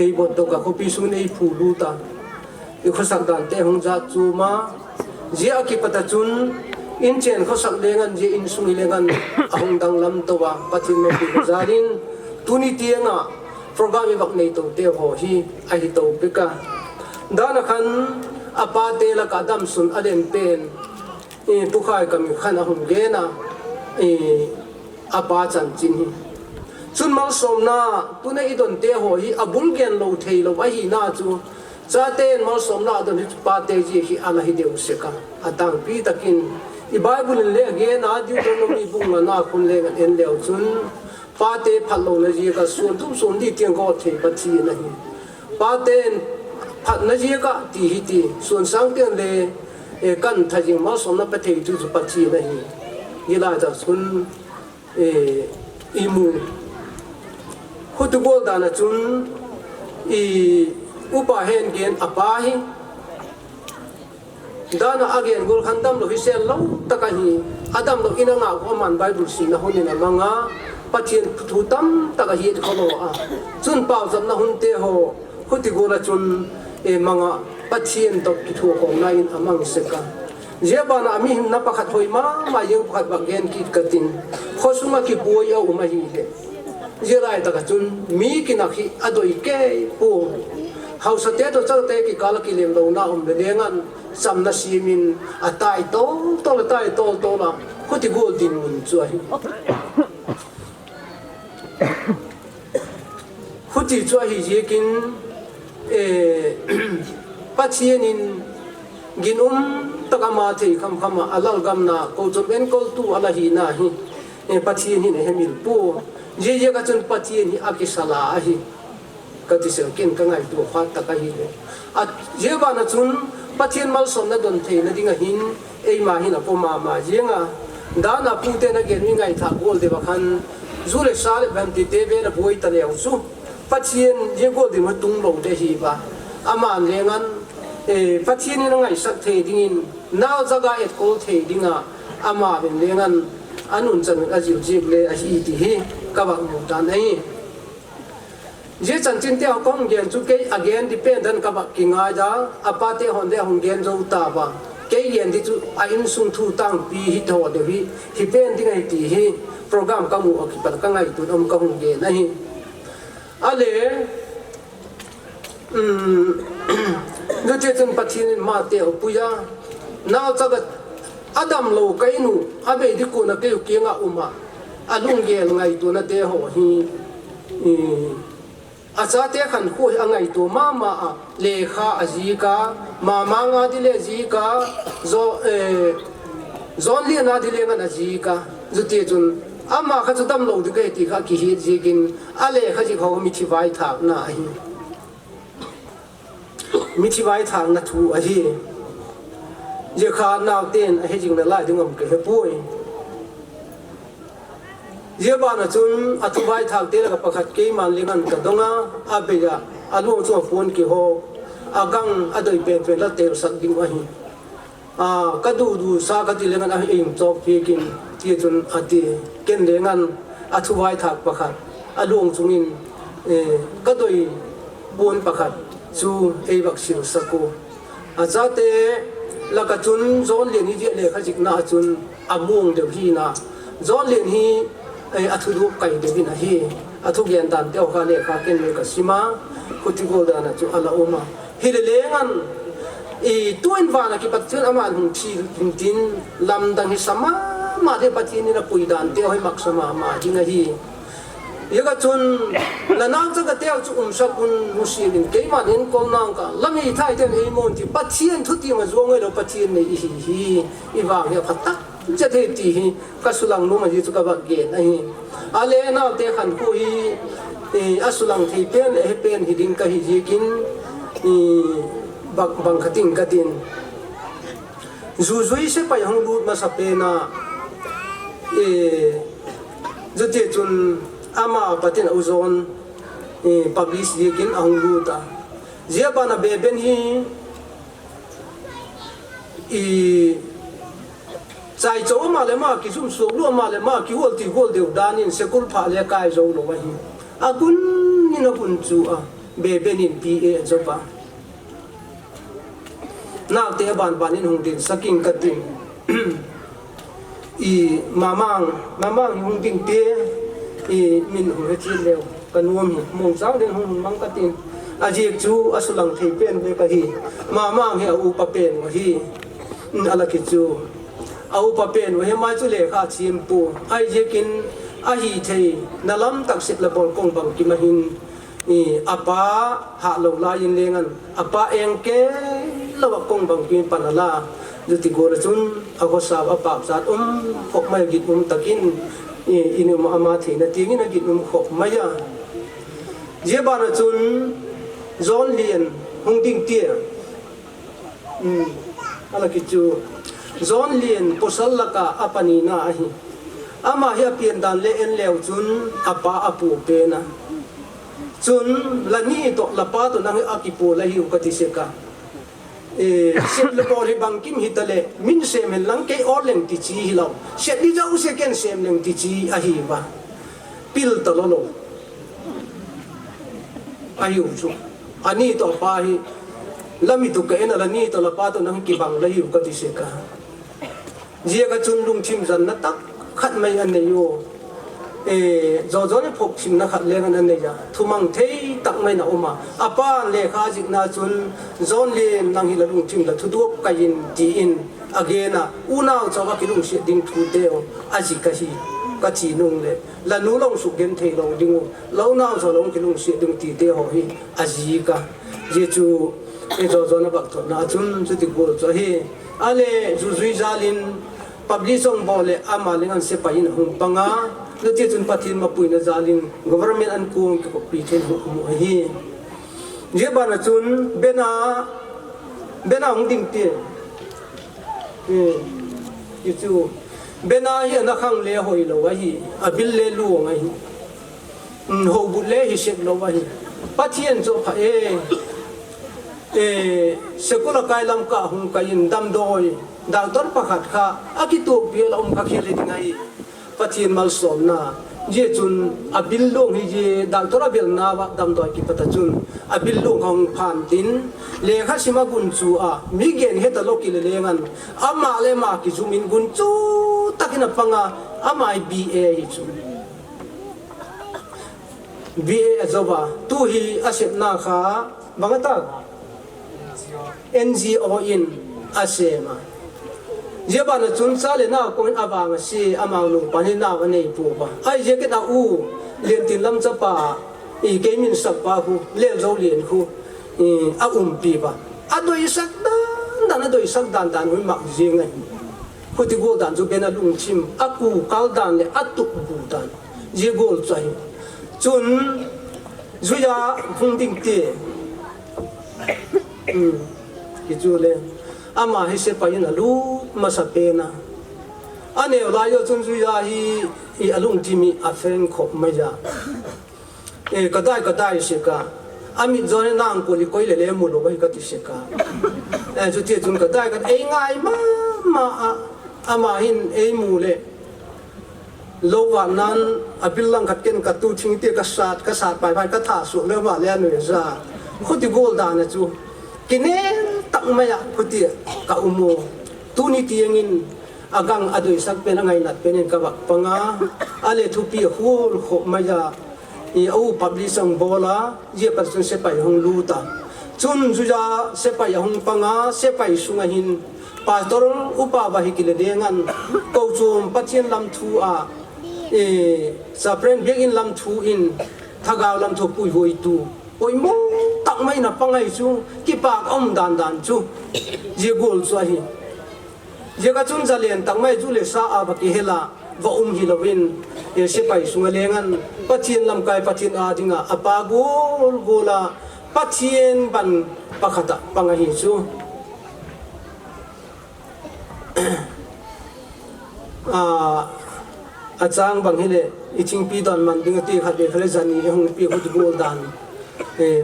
ei botdok a, khawpi sung in ei phulut a, i khawsak dante hung zat chuam a, zia a kipat ah chun in chên khawsak leng an, zia insung hi leng an a hung danglam to a, Pathian mapina jal in tuni tiang ah program i vak nei tote haw hi ahi to pek a. Dan ah khan a pate lak ah damsun a len pen, Pu Khaikam in khan a hung gen a, a pa chanchin hi. Chun malsawmna, tuna i donte haw hi a bul gen lo theilo ahina chu, chate'n malsawmna a don hi chu pate ziak hi a la hi deu sek a. A tângpi tak in i Bible in le a gen a, Deuteronomy bung ngana khun leng an en leu chun, pate phatlona ziak ah suan thum suan li tiang gawt thei Pathian ahi. Pate'n phatna ziak ah ti hi ti, suan sâng tiang le, e, kan tha zing malsawmna pe thei tu chu Pathian ahi. Zia lai tak chun, e, i mu. Huti gual dan ah chun, i upa hen gen a pa hi dan ah a gen gual khan damlo hi sel lo tak ahi. A damlo in a ngak ua, aman Bible simna hun in a mang a, Pathian thu tam tak a hiat khawlo a. Chun pauchapna hunte haw huti gual ah chun, e, mang ah, Pathian tawh kithuakhawmna in a mang sek a. Zia ban ah a mihingna pakhat hoi ma ma ziang pakhat vak gen kit ka tin, khaw sung ah kibuai a um ahileh, zia lai tak ah chun mi kinak hi a doi kei pua. Hausate tawh chate kikâl ah kilemlona um le leng an, chamna siam in a tai tawl tawl a, tai tawl tawl a, huti gual dinmun chu ahi. Huti chu ahi ziakin, e, Pathian in ginum tak ama thei kham kham ah a lalgamna kochuam enkoltu a la hina hi, e, Pathian hin a hemil pua. Ziaziak ah chun Pathian hi a kisala ahi, ka ti sek, ken ka ngaitua phat tak ahileh. A, zia ban ah chun Pathian malsawmna don theina ding ah hin eima hin a pua ma ma ziang a. Dan ah pute'n a gen mi ngaithâk gual deu ah khan, zu leh sa leh bantite vel a buai ta leu chu, Pathian zia gual ding a tung lo de hi va. Aman leng an, e, Pathian in a ngaisak thei dingin, nauchak a etkol thei ding ah, amau in leng an a nunchan in a zil ziak le ahi ti hi ka vak mu dan ahi. Zia chanchinte haw ka hung gen chu kei a gen di pen dan ka vak kingai a, a pate haw'n le a hung gen zo ta va. Kei gen di chu a insung thu tângpi hi thaw deu hi, hi pen ding ahi ti hi program ka mu ah kipat ka ngaituana um ka hung gen ahi. A le, um, nutia chun Pathian in mate a pui a, nauchak a, a damlo ka in uh a bei di kuan a kei uh kiang ah um ah, a lunggel ngaituanate haw hi, i, a chate khankhua hi a ngaitua ma ma a, lekha a zik a, ma ma nga di le zik a, zaw, e, zawn lian a di leng an a zik a. Zutia chun ama kha chu damlo di ka hi ti kha kihiat ziakin, a lekha zik haw mithi vaithâkna ahi. Mithi vaithâkna thu ahi. Zia kha naute'n a he zing nalai ding um ka he puai. Zia ban ah chun a thu vaithâkte lak ah pakhat keima'n leng an ka dong a, a bei ah, a luang chung ah puan kihaw, a gang a doi pen pen la telsak ding ahi. A, ka du du sa ka ti leng an a ei chawkpiak in, tichun a ti, ken leng an a thu vaithâk pakhat a luang chung in, e, ka doi puan pakhat chu ei vak silsak u. A chate lak ah chun Zawnlian hi zia lekha zikna ah chun a muang deu hina, Zawnlian hi, e, a thuduak kai deu in ahi. A thugen dante haw kha lekha ken le ka sim a, khuti gual dan ah chu a la um a. Hile leng an, i, tu in van ah kipat chun ama'n hung thi hintin, lamdang hi sa ma ma ding, Pathian in a pui dante haw hi mak sa ma ma ding ahi. Ziak ah chun, la nauchak ate chu umsak un, nusia in, keima'n enkol nang ka, la mi thaite'n ei mawn ti, Pathian thutiam a zuang ngei lo Pathian nei i hi hi, i vang hi a pha tak zia thei ti hi ka sulang nuam ahi chu ka vak gen ahi. A le naute khankhu hi a sulang thei pen leh he pen hi ding ka hi ziakin, bang khat in ka tin. Zuzui sepai hung lût masa pen a, zia ti chun ama patin a u John public ziakin a hung lût a. Zia ban a Beben hi chaichou ama leh ama kizum suak lua, ama leh ama kihual ti hual deu dan in school pha le kai zo lo ahi. A gun in a gun chu a, Beben in B A a jop a. Naute a ban ban in hung dinsak ing ka tin. Mamang, Mamang hi hung ding ti, min hung he chiat leu ka nuam hi, mawngchâng ding hung hun mang ka tin. A ziak chu a sulang thei pen bek ahi. Mamang hi a upa pen uh ahi. A la ki chu a upa pen uh hi mai chu lekha thiam pua ahi ziakin, a hi theina lam tak sep la bawl kawng bangkim a hin, a pa hâtlo lai in leng an, a pa eng kei lo ah kawng bangkim pan a la. Zia ti gual ah chun a khawsa a pâkchat um khop mai, gin um tak in in um, ama theina tiang in a gin um khop mai a. Zia ban ah chun John Lian hung ding tia, a la ki chu, John Lian pawsal lak ah a panina ahi. Ama hi a pian dan le en leu chun a pa a pua pen a. Chun, la ni tawh la pa tawh nang hi a kipua la hiu ka ti sek a. Sep le bawl hi bangkim hitaleh min sêm hen lang kei awl leng ti chi hilo, sep di zosia ken sêm leng ti chi ahi va. Pil ta lo lo ahiu chu. A ni tawh a pa hi, la mi tu ka en a, la ni tawh la pa tawh nang kibang la hiu ka ti sek a. Ziak ah chun lungthim zanna tak khat mai a nei u. Zawzaw ni phawk simna khat leng an a nei a, thumang thei tak mai in a um a. A pa'n lekha zikna chun, John Lian, nang hi la lungthim la thuduap kai in, ti in a gen a. Unau chau a kilungsiat ding thuteu a zik ahi, ka chi nung leh, la nu la hung sukgen thei lo ding uh, la unau chau la hung kilungsiat ding tite haw hi a zik a. Zia chu zawzaw ni vak thotna ah chun chuti gual chu ahi. A le zuzui jâl in, public song bawl leh ama leng an sepai in a hung pang a. Zia ti chun Pathian mapuina jâl in government an kuang kikoppi thei in hung um uh ahi. Zia ban ah chun Bena, Bena hung ding ti. Ti chu, Bena hi a na khang le hoi lo ahi, a bil le luang ahi. Hobut le hi sek lo ahi. Pathian chu pha e. School a kai lam ka hung kai in damdawi, doctor pakhat kha a kituakpi a la um kha khial hi ding ahi. Pathian malsawmna. Zia chun a bil luang hi zia doctor a belna ah damdawi kipat ah chun a bil luang kha hung phan tin, lekha sim a gunchu a, mi gen het a lo kile leng an, ama leh ama kizum in gunchu tak in a pang a, ama hi B A hi chu. B A a zo a, tu hi a sepna kha bang a tak, N G O in a sêm a. Zia ban ah chun cha leh nau kawng in a vang a sia, amau nupa hi nau a nei pua a. Ahiziakin a u Liantinlam chapa, kei min sakpa khu Lelzolian khu a umpi a. A doisak dan dan, a doisak dan dan ui mak ziang ahi. Khuti gual dan chu Bena lungthim a kukal dan leh a tukbu dan, zia gual chu ahi. Chun, zui a hung ding ti, kichu le, ama hi sepai in a lut masa pen a. A neu lai zaw chun zui a hi a lungthim hi a feng khop mai a. Ka dai, ka dai sek a, a mit zaw hi nang kul i koi le le mu lo ahi ka ti sek a. Chuti chun ka dai ka ei ngai ma ma a, ama hin ei mu leh lo vat nan, a bil lang khat ken ka tu thing ti ka sat, ka sat pai pai ka tha suak le ama le a nui a za. Khuti gual dan a chu kinel tak mai ah khuti ka um u. Tuni tiang in a gang a doisak pen, a ngainat pen in ka vak pang a, a le thupi a khul khop mai a. A u public song bawl a, zia pat chun sepai hung lut a. Chun zui a sepai a hung pang a, sepai sung ah hin pastor upa va hi kile deng an, kochuam Pathian lam thu a, chaplain biak in lam thu in, thagau lam thu puihuaitu poimaw tak mai in a pang ahi chu, kipâk a um dan dan chu, zia gual chu ahi. Ziak ah chun zalen tak mai zu leh sa a va kihel a, va um hilo in, sepai sung a leng an, Pathian lamkai, Pathian â ding ah a pa gual gual a, Pathian ban pakhat ah pang ahi chu. A châng bang hileh, i thingpi dan man ding a ti khat vei kha leh zani a hung piak u ti gual dan,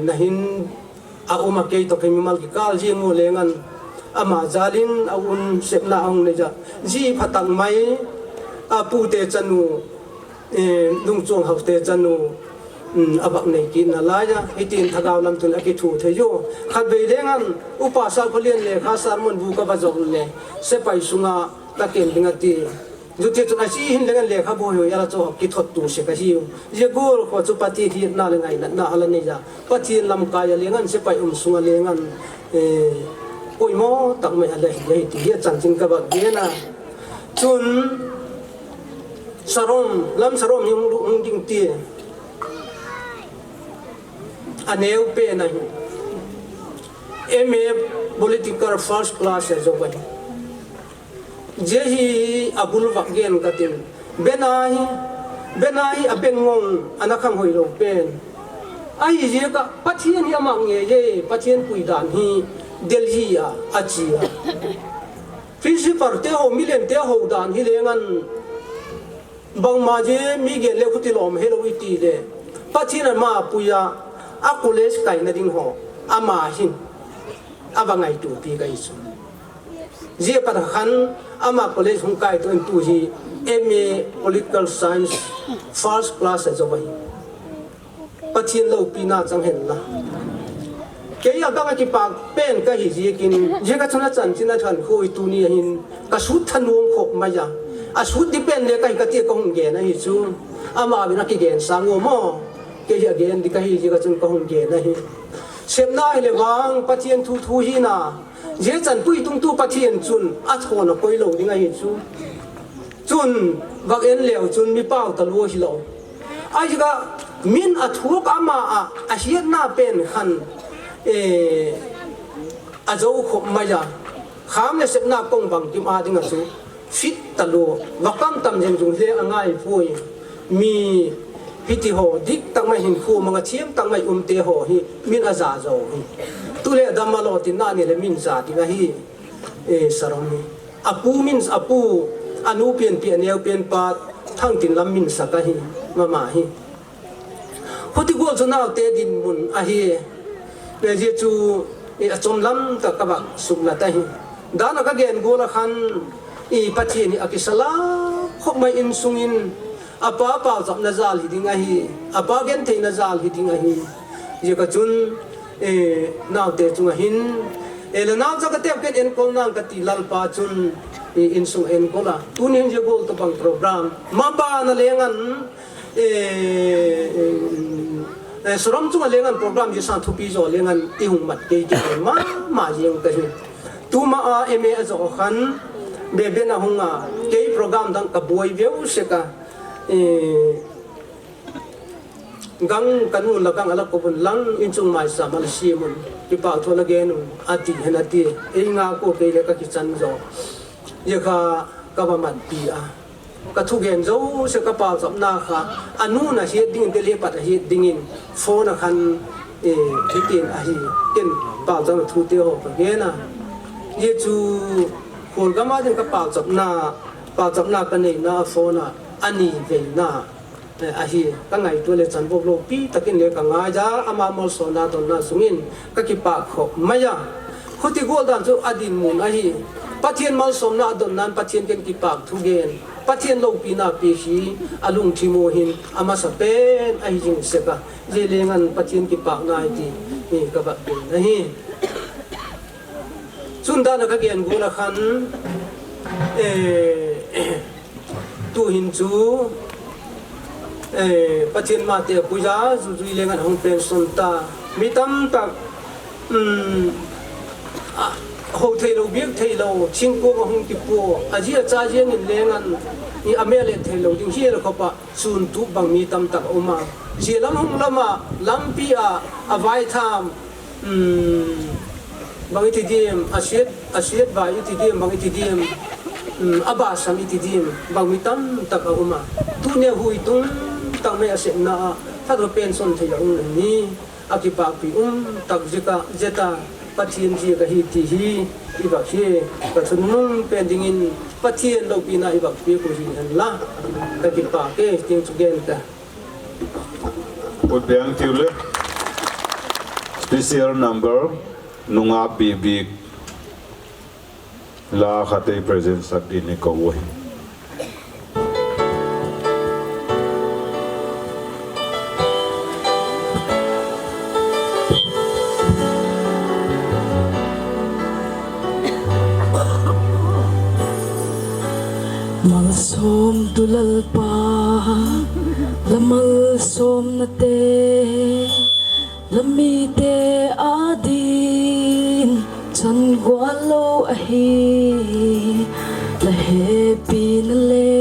na hin a um a, kei tawh kei mimal kikâl ziang ua leng an, ama jal in a un sepna a hung nei a, zi pha tak mai, a pute chanu, lungchuang haute chanu, a vak nei kitna lai a, hiti'n thagau lam tun a kithu thei u. Khatvei leng an, Upa Sâkkholian lekha sermon bu ka va zawk le, sepai sung a ka ken ding a ti. Zia ti chun a zi hin leng an lekhabu hoi hoi a la chaw kithot tu sek ahiu. Zia gual kha chu Pathian hiatna leh ngainatna a la nei a, Pathian lamkai a leng an, sepai um sung a leng an, poimaw tak mai a la hi ahi ti hi a chanchin ka vak gen a. Chun, Sarom, Lam Sarom hi hung ding ti a neu pen ahi. M A political first class a zo ahi. Zia hi a bul vak gen ka tin, bena hi, bena hi a beng ngong, a na khang hoilo pen. Ahiziak ah Pathian hi ama ngei e, Pathian pui dan hi Delhi ah a chia. Principalte haw, milenkhatte haw dan hi leng an, bangma zia mi gen le khuti lawm helo i ti le, Pathian ama pui a, a college kaina ding haw, ama hin a va ngaituapi ka hi chu. Zia pat khan ama college hung kai to in tu hi M A Political Science first class a zo ahi. Pathian lopina chang hen la. Kei a bang a kipâk pen ka hi ziakin, zia ka chun a chanchin a thankhua i tuni a hin ka sut thanuam khop mai a. A sut di pen le ka hi ka ti a ka hung gen ahi chu. Ama vin a kigen sâng ua maw, kei hi a gen di ka hi ziak a chun ka hung gen ahi. Sepna hileh vang Pathian thu thu hina, zia chanpui tungtu Pathian chun a thawn a koi lo ding ahi chu. Chun, vak en leu chun mi pau talua hilo. Ahiziak a, min a thuak ama ah a hiatna pen khan a zo khop mai a. Kham leh sepna kong bangkim â ding ah chu fit talua, va kam tam zing zung le a ngai puai. Mi hiti haw dik tak mai hinkhua mang a thiam tak mai umte haw hi min a za zo hi. Tu leh dam a law tinna ni leh min za ding ahi. Sarom hi a pu min, a pu, a nu pianpi a neu pen pa Thangtinlam min sak ahi, mama hi. Khuti gual chu naute dinmun ahi. Zia chu a chom lam tak ka vak suklat ahi. Dan a ka gen gual ah khan, Pathian hi a kisa la khop mai, insung in a pa pauchapna jal hi ding ahi, a pa gentheina jal hi ding ahi. Ziak a chun naute chung ah hin, la nauchak a teu ken enkol nang ka ti, Lalpa chun insung enkol a. Tuni hin zia gual tawhbang program ma ban a leng an, Sarom chung ah leng an program zia sâng thupi zaw leng an i hung mat kei ti ma ma ziang ka hi. Tuma a M A a zo khan beben a hung a, kei program dang ka buai veu sek a, gang ka nu la gang a la kop un lang, inchung maisâm a la siam un, kipâkthu la gen un a ti hen a ti. Ei ngak ua, kei le ka kichan zaw. Zia kha ka va matpi a, ka thugen zosia ka pauchapna kha, a nu'n a hiat dingin, Delhi pat a hiat dingin phone a khan, hiti'n ahi, ken pauchapna thute haw ka gen a. Zia chu khualgam â ding ka pauchapna, pauchapna ka neina phone ah a ni veina ahi. Ka ngaitua leh chanvok lopi tak in le ka ngai a, ama malsawmna donna sung in ka kipâk khop mai a. Khuti gual dan chu a dinmun ahi. Pathian malsawmna a donna'n Pathian ken kipâk thugen, Pathian lopina piak hi a lungthim ua hin a masa pen ahi zing sek a. Zia leng an Pathian kipâkna hi ti ka vak gen ahi. Chun dan a ka gen gual ah khan, tu'hin chu Pathian mate pui a, zuzui leng an hung pension ta. Mi tam tak ho theilo, biak theilo, thingkuang a hung kipua, a zi a cha ziang in leng an, a mêl et theilo ding hial khop ah, chun tup bang mi tam tak a um a. Zia lam hung lam ah, lampi ah, a vaithâm, bang i ti diam, a siat, a siat vai i ti diam, bang i ti diam, A basam i ti diam, bang mi tam tak a um a. Tuni a hui tung tak mai a sepna ah thadou pension thei a um hi. A kipâkpi um tak ziak a, zia ta Pathian ziak ahi ti hi i vak hi. Ka chungnung pen dingin Pathian lopina i vak piak u hi hen la, ka kipâk e, tiang chu gen ta. Ut beng tiu le, special number, nungak bibik la khat ei present sak dingin i ko u hi. Malsawmtu Lalpa, la malsawmnate la mite â dingin chan gual lo ahi. La hepina le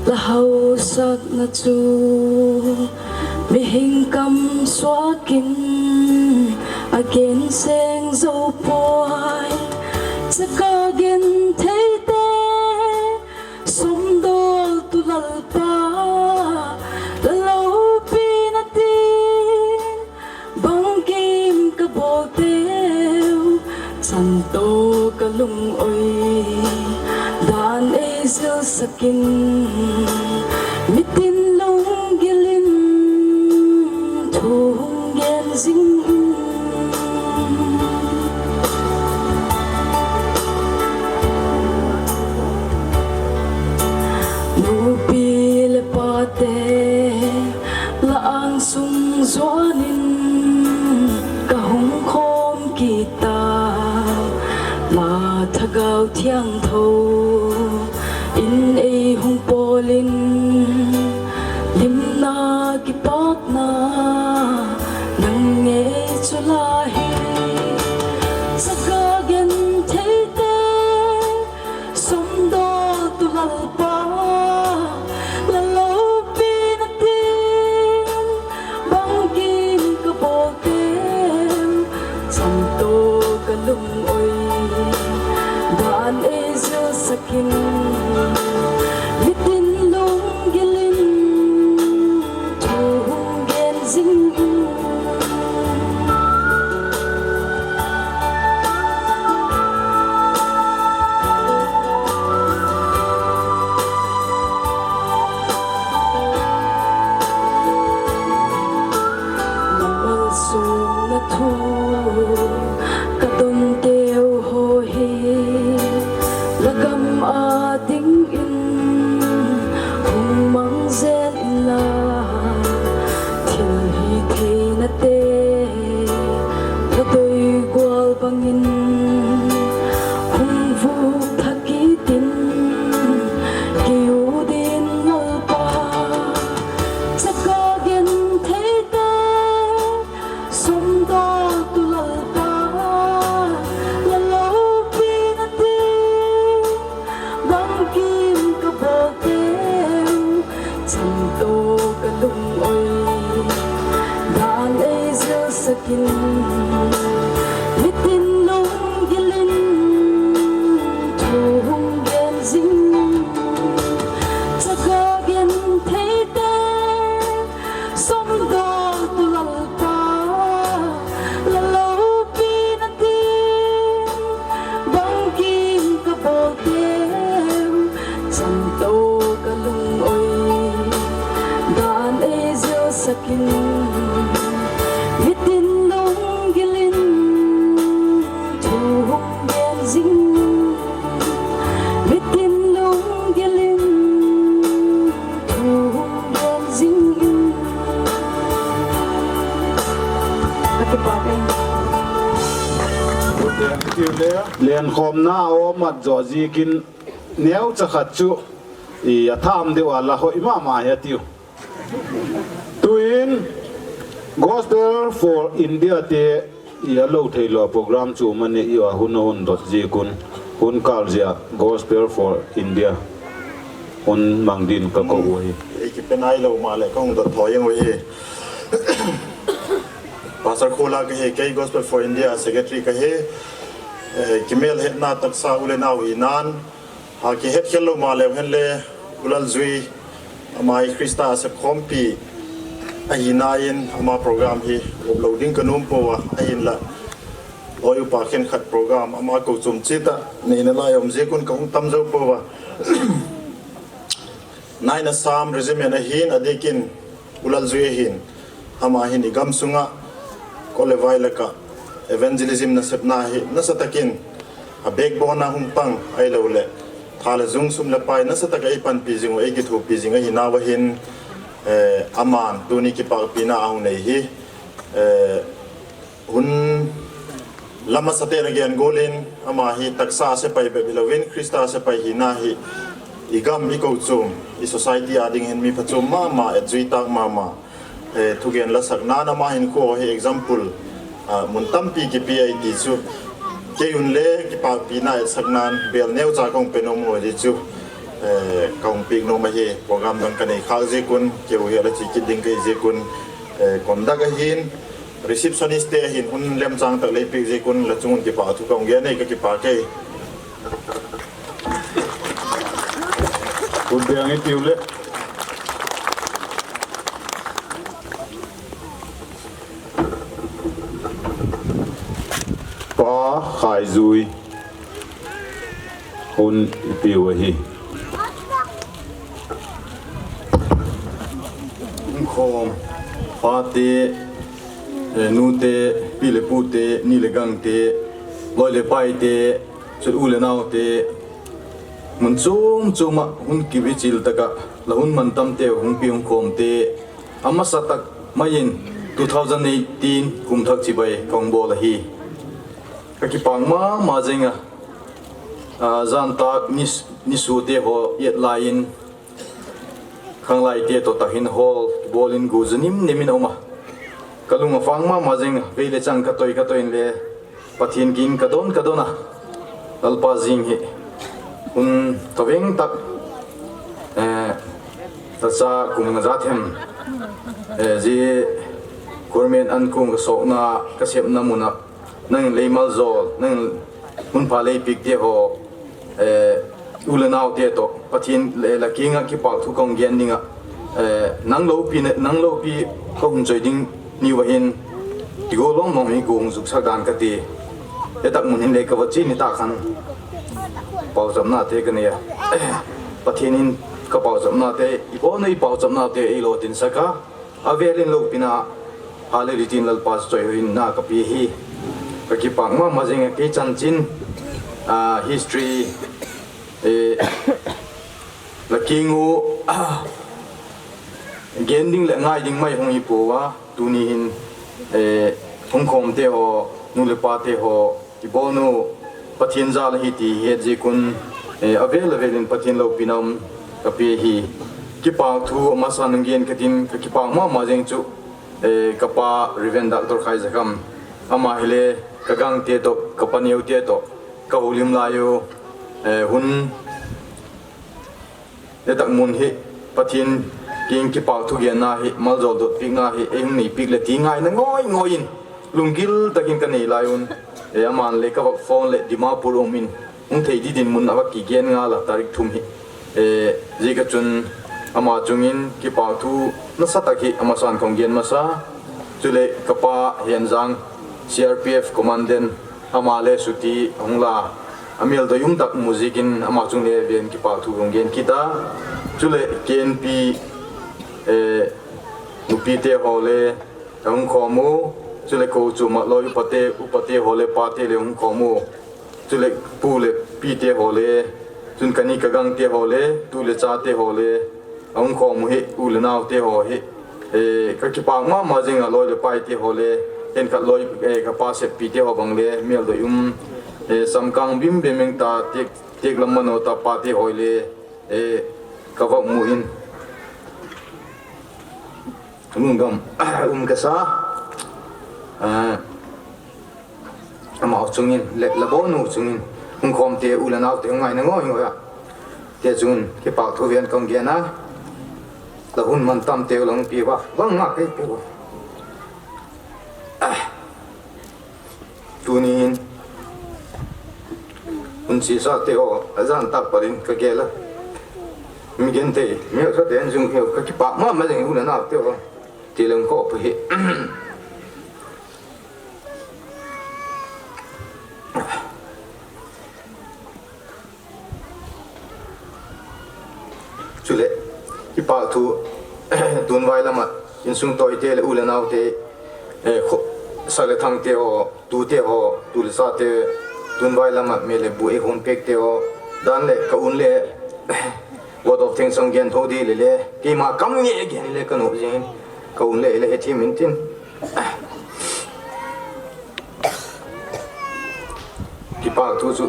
la hausakna chu mihing kam suak in a gen seng zo puai. Chaka gentheite sawmdawltu Lalpa, la lopina tin bangkim ka bawlteu, chan tawh ka lungawi dan ei zilsak in, mitin lunggil in thu hung gen zing in. Nupi leh pate la âng sung zuan in ka hung khawm kit a, la Thagau Thiangtho in ei hung pawl in, limna kipâkna nang ngei chu la hi. Chaka gentheite sawmdawltu Lalpa, la lopina tin bangkim ka bawlteu, chan tawh ka lungawi dan ei zilsak in, mitin lunggil in thu hung gen zing in. La malsawmna thu ka donteu haw hi la gam â dingin hung mang zel inla, thilhitheinate la doi gual bangin hung vuk thak kit in, kei u dingin Lalpa. Chaka gentheite sawmdawltu Lalpa, la lopina tin bangkim ka bawlteu, chan tawh ka lungawi dan ei zilsak in, mitin lunggil in thu hung gen zing. Chaka gentheite sawmdawltu Lalpa, la lopina tin bangkim ka bawlteu, chan tawh ka lungawi dan ei zilsak in, mitin lunggil in thu hung gen zing, mitin lunggil in thu hung gen zing in. Ka kipâk e. Lenkhawmna a um mat zaw ziakin neucha khat chu a tham deu a la hoi ma ma hi a tiu. Tuin Gospel for Indiate a lo theilo program chu um a ni a, hun a hun dot ziak un, hun kâl zia Gospel for India hun mang dingin ka ko u hi. Ei kipe nailo maleh ka hung dot thaw ing uhi. Pastor Khula ka hi, kei Gospel for India secretary ka hi. Kimêlhetna taksa u le nau hi nan A kihet khel lo maleu hen le, U Lalzui, ama hi Khrista a sep khawmpi ahina in ama program hi up lo ding ka nuam pua a, ahinla, lawi upa khenkhat program ama kochuam chiat ah neina lai um ziak un ka hung tam zo pua a. Nine Assam Regiment ahin a diakin U Lalzui ahin, ama hin i gam sung ah kawlevai lak ah evangelism nasepna hi nasa tak in a backbone a hung pang ahiloleh tha le zung, sum le pai nasa tak ah ei panpi zing uh, ei kithuapi zing ahi nau ahin, ama'n tuni kipâkpina a hung nei hi, hun la masate'n a gen gual in ama hi taksa sepai bep hilo in Khrista sepai hina hi i gam, i kochuam, i society â ding hin mi phachuam ma ma, etzui tâk ma ma, thugen la sakna'n ama hinkhua hi example mun tampi kipia ahi ti chu kei un le kipâkpina etsakna'n bêl neucha ka hung pe nuam ua, zia chu ka hung piak nuam ahi. Program dang ka nei khâk ziak un, keu hi a la chi kit ding ka hi ziak un, conduct ahin, receptionistte ahin hun lemchâng tak lei piak ziak un la chung un kipâk thu ka hung gen ei, ka kipâk ei. Kut beng i piu leh. Pa Khaizui, hun i piu ahi. Khawm, pate, nute, pi leh pute, ni leh gangte, lawi leh paite, chut u leh naute, mun chuam chuam ah hun kibichil tak ah la hun mantamte hung pi hung khawmte, a masa tak mai in two thousand eighteen kum thak chibai ka hung bawl ahi. Ka kipâk ma ma zing a, zan tâk nisuate haw et lai in khanglaite tawh tak hin hawl kibawl in gu zu nim nim in a um a, ka lung a vâng ma ma zing a, vei le chang ka toi ka toi inle Pathian kiang ka don ka don a, Lalpa, zing hi hun thaveng tak, tacha kum nga za them, zia government an kuang ka sawkna, ka sepna mun ah nang in lei maljawl, nang in hun pha lei piakte haw, u leh naute tawh Pathian la kiang ah kipâk thu ka hung gen ding ah, nang lopi ka hun choi ding niu a hin, ti gual lawm lawm hi ka hung zuksak dan ka ti. Hi tak mun hin le ka va chia ni ta khan, pauchapnate ka nei a, Pathian in ka pauchapnate, i bawn i pauchapnate ei lo tinsak a, a vêl in lopina, hallelujah tin Lalpa chu chawihoina ka pia hi. Ka kipâk ma ma zing a, kei chanchin, history la kiang u gen ding leh ngai ding mai hung hi pua a, tuni hin hung khawmte haw, nu leh pate haw, i bawn u Pathian jal ahi ti het ziak un, a vêl a vêl in Pathian lopina um ka pia hi. Kipâk thu a masa'n hung gen ka tin, ka kipâk ma ma zing chu ka pa Reverend Doctor Khaizakham, ama hile ka gangte tawh, ka paneute tawh ka holim lai u, hun hi tak mun hi Pathian kiang kipâk thugenna hi, maljawl dot piakna hi ei hung nei piak leh ti ngaina ngawi ngawi in, lunggil tak in ka nei lai un, ama'n le ka vak phone leh Dimapur um in, hung thei di dinmun a va kigen ngal a, tarik thum hi. Ziak a chun ama chung in kipâk thu nasa tak hi a masa'n ka hung gen masa. Chuleh ka pa Henzang, C R P F commandant, ama le chuti a hung la, a mêldoi um tak mu ziakin ama chung le ven kipâk thu ka hung gen kit a. Chuleh K N P nupite haw le a hung khawm u, chuleh kochuam ah lawi upate, upate haw le pate le hung khawm u, chuleh pu leh pite haw le, chun ka ni ka gangte haw le, tu leh chate haw le a hung khawm u hi, u leh naute haw hi. Ka kipâk ma ma zing a, lawi leh paite haw le, khenkhat lawi, ka pa seppite haw bang le mêldoi um, samkâng bim bim eng ta, têk lam mano ta pate haw le ka va mu in, lungdam um ka sa. Amau chung in leh la bawnu chung in, hung khawmte u leh naute hung ngaina ngawi ngawi a, te chung in kipâk thu ven ka hung gen a, la hun mantamteu la hung pia ua, bangma kei pia ua. Tuni hin hun Sisate haw, a zan tak pat in ka gel a, mi genthei mi haksate an zung hiau ka kipâk ma ma zing u le naute haw, ti leng kawp hi. Chuleh, kipâk thu, tun vai lam ah insung tawite leh u leh naute, sak leh thangte haw, tute haw, tu leh sate, tun vai lam ah mêl leh bu ei hun piakte haw, dan leh ka un le, vote of thanks hung gen tho di le le, keima kam nge gen le ka nuam zing in, ka un le ei le hethiam intin. Kipâk thu chu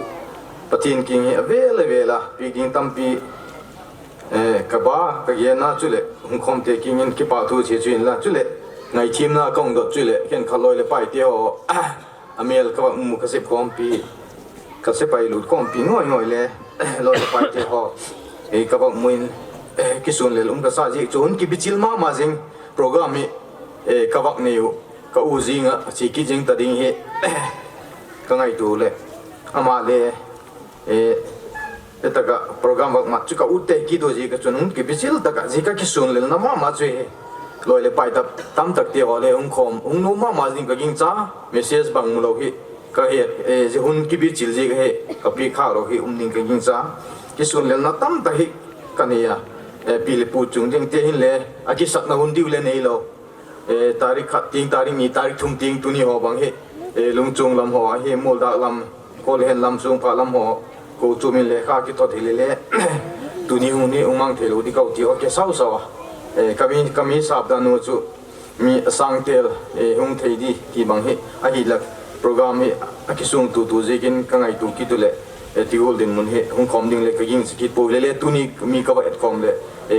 Pathian kiang hi a vêl a vêl a piak ding tampi ka ba ka gen a, chuleh hung khawmte kiang in kipâk thu chia chu inla, chuleh ngaithiamna ka hung dot chuleh khenkhat lawi leh paite haw, a mêl ka va mu ka sep khawmpi, ka sepai lut khawmpi ngai ngai le, lawi leh paite haw, ka va mu in, kisûn lel um ka sa ziak chu hun kibichil ma ma zing, program hi ka vak nei uh, ka u zing ah chia kit zing ta ding hi ka ngaitua leh, ama le, e tak ah program vak mat chu ka utte kit uh ziak a chun hun kibichil tak ah zia ka kisûn lelna ma ma chu hi, lawi leh pai tamtakte haw le hung khawm hung nuam ma ma zing ka gingcha, message bang mu lo hi ka het, zia hun kibichil ziak ahi, ka piak khâk lo hi um ding ka gingcha, kisûn lelna tamtak hi ka nei a, pi leh pu chung dingte hinle, a kisakna hun diu le neilo, tarik khat tiang, tarik ni, tarik thum tiang tuni haw bang hi, Lungchuang lam haw ahi, Mualdâk lam, Khawlhen lam, Sungpha lam haw, kochuam in lekha kithot hile le, tuni hun hi hung mang theilo di kau ti haw ke sau sau a, ka mi sapdan u chu mi a sângtel hung thei di ti bang hi ahi lak, program hi a kisûngtu tu ziakin ka ngaitua kit u leh, ti gual dinmun hi hung khawm ding leh ka gingcha kit puai le le, tuni mi ka va et khawm leh,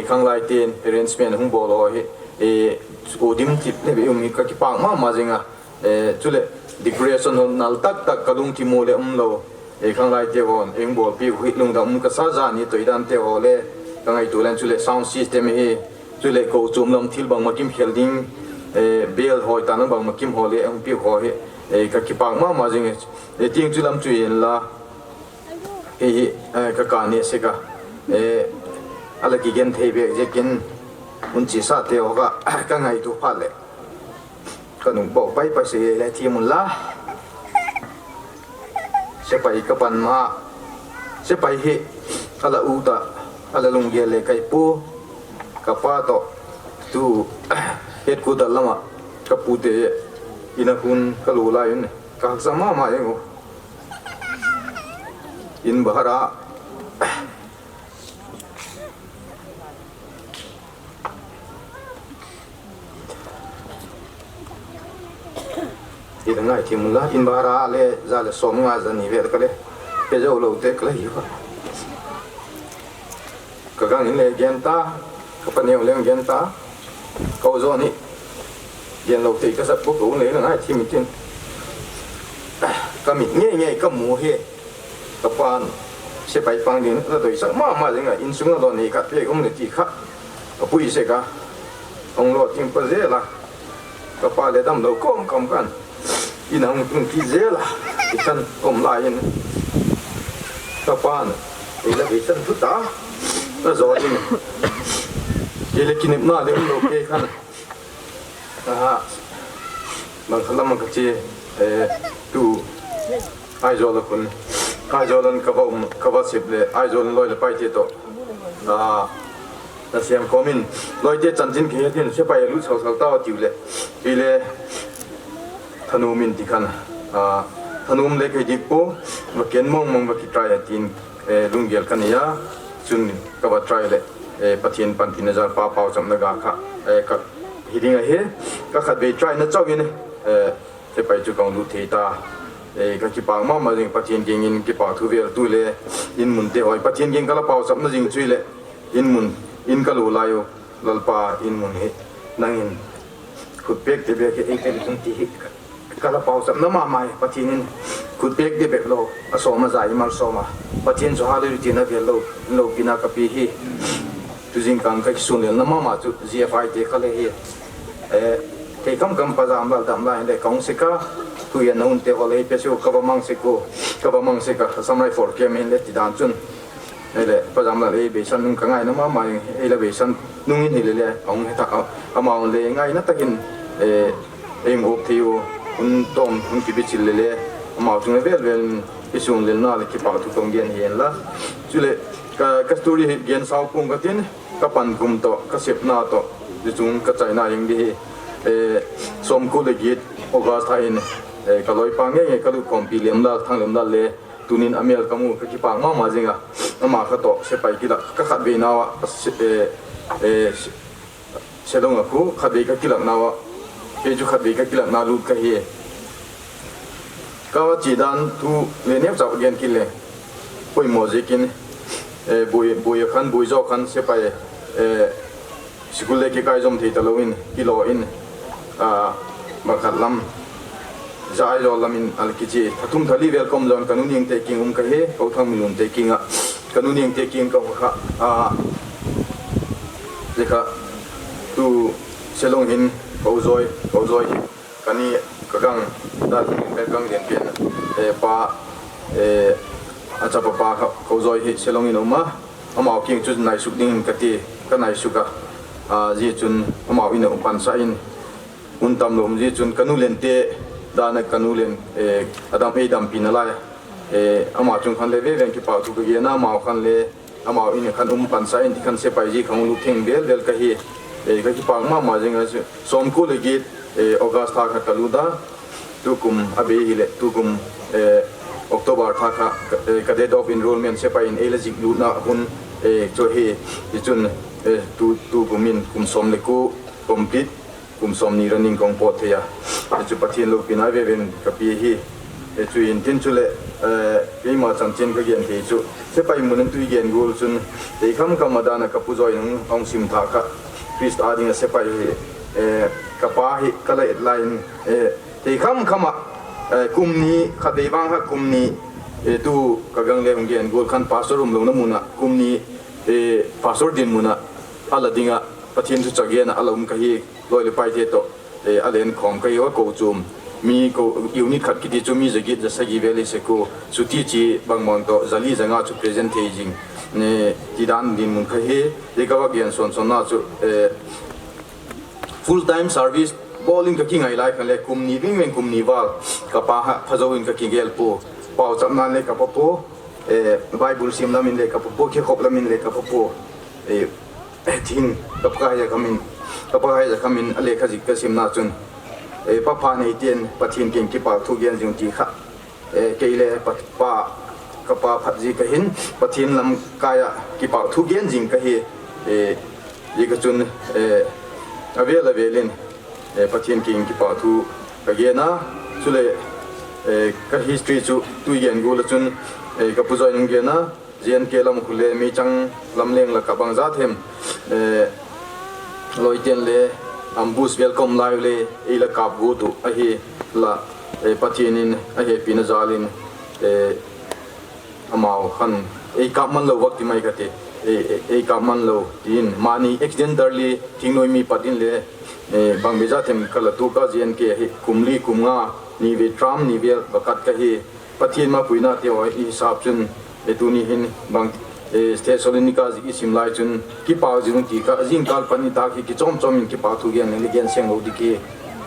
khanglaite'n arrangement hung bawl haw hi, u dim tip le be um hi ka kipâk ma ma zing a, chuleh decoration haw nal tak tak ka lungthim u leh um lo, khanglaite haw'n ei hung bawlpiak uh hi lungdam um ka sa, zani toidante haw le ka ngaitua leng, chuleh sound system hi, chuleh kochuam lam thil bangma kim khel ding, bel hawi tan a bangma kim haw le hung piak haw hi ka kipâk ma ma zing e. Tiang chu lam chu inla, hi hi ka kani sek a, a la kigen thei bêk ziakin, hun chiasate haw kha ka ngaitua phat leh ka nung bawk pai pai sek le thiam unla. Sepai ka pan ma, sepai hi a la ut ah, a la lunggel le kai pua, ka pa tawh tu headquarter lam ah ka pute in a hun ka lu lai un ka haksa ma ma eng u. In bahara hi la ngai thiam unla, in bahara le za leh sawmnga za ni vel ka le pe zo lote ka la hiu a. Ka gang in le gen ta, ka paneu leng gen ta, ka u zaw ni gen lote ka zat pua, ka u le la ngai thiam intin. Ka mit ngei ngei ka mu hi, ka pa'n sepai pang ding la doisak ma ma ding ah, insung a lo nei khat piak um le ti kha a pui sek a, hung lo ting pa zel a, ka pa le damlo kawm kawm khan in a hung tung kit zel a, i chan um lai in ka pa'n ei la ei chan thu ta a zaw ding, ei le kinepna le um lo kei khan. Bang kha lam ah ka chia, tu Aizawl a khun, Aizawl in ka va um, ka va sep leh Aizawl in lawi leh paite tawh a siam kawm in, lawite chanchin ka het in, sepai a lut sau sau tau a tiu leh, ei le thanuam in ti khan, thanuam le ka hi dik pua, va ken mawng mawng, va kitry a ti'n lunggel ka nei a, chun ka va try leh Pathian panpina jal pa pauchapna ga kha ka hi ding ahi. Ka khatvei tryna chau in sepai chu ka hung lut thei ta. Ka kipâk ma ma ding, Pathian kiang in kipâk thu vel tu le, in munte haw Pathian kiang ka la pauchapna zing chu hileh, in mun, in ka lu lai u, Lalpa, in mun hi nang in khut pêk te bêk hi ei pe ding ti hi ka la pauchapna ma ma hi. Pathian in khut pêk te bêk lo, a sawm a za i malsawm a, Pathian chu hallelujah tina vel lo, lopina ka pia hi. Tu zingkal ka kisun lelna ma ma chu ziafaite ka le hi. Thei kam kam pa zam lal dam lai leh ka hung sek a, Tu gen na hunte haw le ei pe sek u, ka va mang sek u, ka va mang sek a, Assam Rifle camp hin le ti dan chun, ei le Pa Zamlal ei beisan nung ka ngaina ma ma, ei la beisan nung in hile le a hung he tak a, amau le ngaina tak in ei hung up thei u, hun tawm hun kibichil le le, amau chung le vel vel in i suan lelna leh kipakthu ka hung gen hi en la. Chuleh, ka story hi gen sau pua'ng ka tin, ka pankum tawh, ka sepna tawh, zia chung ka chaina hing di hi, sawmkua leh giat August tha in, ka lawipa ngei ngei ka lutkhawmpi Lemlal, Thanglemlal le, tunin a mêl ka mu ka kipâk ma ma zing a, ama kha tawh sepai kilâk ka khatveina ah, Shillong ah khu khatvei ka kilâkna ah, kei chu khatvei ka kilâkna lut ka hi. Ka chia dan thu le neucha gen kit le, poimaw ziakin, buai a khan, buai zaw khan sepai, sikul le kikai zom thei talo in kilaw in, bang khat lam, Zaizawl lam in a la kichia, tha thum tha li vel kawm zaw in ka nu Niangte kiang um ka hi, Kothang Milunte kiang ah, ka nu Niangte kiang ka kha a, zia kha tu Shillong hin Kozawi, Kozawi hi ka ni, ka gang, Dalhing in ka gang lian pen, pa, a chapa pa kha Kozawi hi Shillong in a um a, amau kiang chu naisuk dingin ka ti, ka naisuk a, zia chun amau in a um pansa in, hun tamlo um zia chun ka nu Lente dan a ka nu Len, a dam, ei dampina lai, ama chung khan le veve in kipakthu ka gen a, amau khan le, amau in khan um pansa in ti khan sepai zia khan hung lut theng vel vel ka hi, ka kipâk ma ma zing a, sawmkua leh giat August tha kha ka lut a, tukum a bei hileh tukum October tha kha ka date of enrolment sepai in ei la ziklutna hun chu hi, tichun, tukum in kum sawm le kua complete, kum sawmni running ka hung pawt thei a, chu Pathian lopina veve in ka pia hi. Chu in tin chuleh, keima chanchin ka gen thei chu, sepai mun in tu i gen gual chun, tei kham kham a dan a ka pu Zawi in a hung sim tha kha, Khrista ding ah sepai hi, ka pa hi ka la et lai in, tei kham kham ah, kum ni khatvei vang kha kum ni, tu ka gang le hung gen gual khan pastor umlona mun ah kum ni, pastor dinmun ah a la ding ah Pathian thu chagen ah a la um ka hi, lawi leh paite tawh a la enkhawm ka hi a, kochuam mi, unit khat kiti chu mi za giat za sagi vel i sek ua, chuti chi bang bang tawh za li za nga chu present thei zing, ti dan dinmun kha hi. Zia ka va gen sawn sawnna chu, full time service bawl in ka kingai lai khan le kum ni ving veng, kum ni val ka pa kha phazo in ka kigel pua, pauchapna'n le ka pa pua, Bible sim lam in le ka pa pua, kikhop lam in le ka pa pua, tin, ka pa Haizakham in, ka pa Haizakham in a lekha zik ka simna chun, pa pha neite'n Pathian kiang kipakthu gen zing ti kha, kei le pa, ka pa phat ziak ka hin, Pathian lam kai ah kipakthu gen zing ka hi, ziak a chun, a vel a vel in Pathian kiang kipakthu ka gen a, chuleh, ka history chu tu i gen gual ah chun, ka pu Zawi in a hung gen a, J N K lam khu le meichang lam leng lak ah bangza them, lawite'n le ambush vel ka um lai u le ei la kâp guat uh ahi la, Pathian in a hepina jâl in, amau khan ei kâp man lo vak ti mai ka ti, ei kâp man lo ti in mani accidental thingnuai mi pat in le, bang beza them ka la tuak a, J N K hi kum li kum nga ni vel, term ni vel va kat ka hi. Pathian mapuinate haw i hisap chun, tuni hin bang, Thessalonica zik i sim lai chun, kipak zing ti kha, zingkâl pani tak hi kichawm chawm in kipakthu gen le gen seng lo dik hi.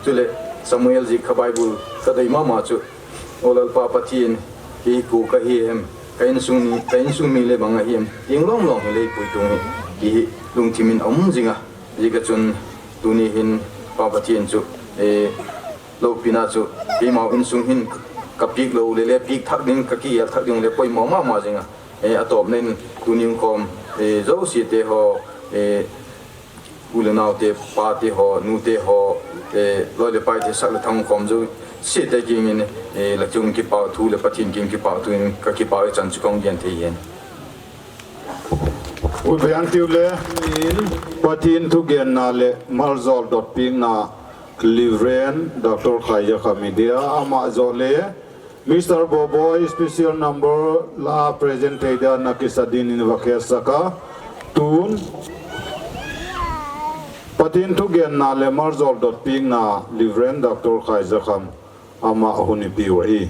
Chuleh Samuel zik kha Bible ka doi ma ma chu, Aw Lalpa Pathian, kei kua ka hi hem, ka insung mi le bang ahi em, tiang lawm lawm hi lei puitung hi, ti hi lungthim in a um zing a. Ziak a chun tuni hin Pa Pathian chu, lopina chu keimau insung hin ka piak lo le le piak thak ding, ka kigel thak ding le poimaw ma ma zing a. A tawpna in tuni hung khawm zosiate haw, u le naute, pate haw, nute haw, lawi leh paite, sak leh thang khawm zosiate kiang in, la kiang kipakthu leh Pathian kiang kipakthu in ka kipâk i chan chu ka hung gen thei hi. Ut ve an tiu le, Pathian thugenna leh maljawl dotpiakna, Reverend Doctor Khaizakham hi dia, ama zaw le Mister Boboi special number la present thei dia na kisa dingin va khesak a. Tun, Pathian thugenna leh maljawl dotpiakna, Reverend Doctor Khaizakham. ama hun i piu ahi.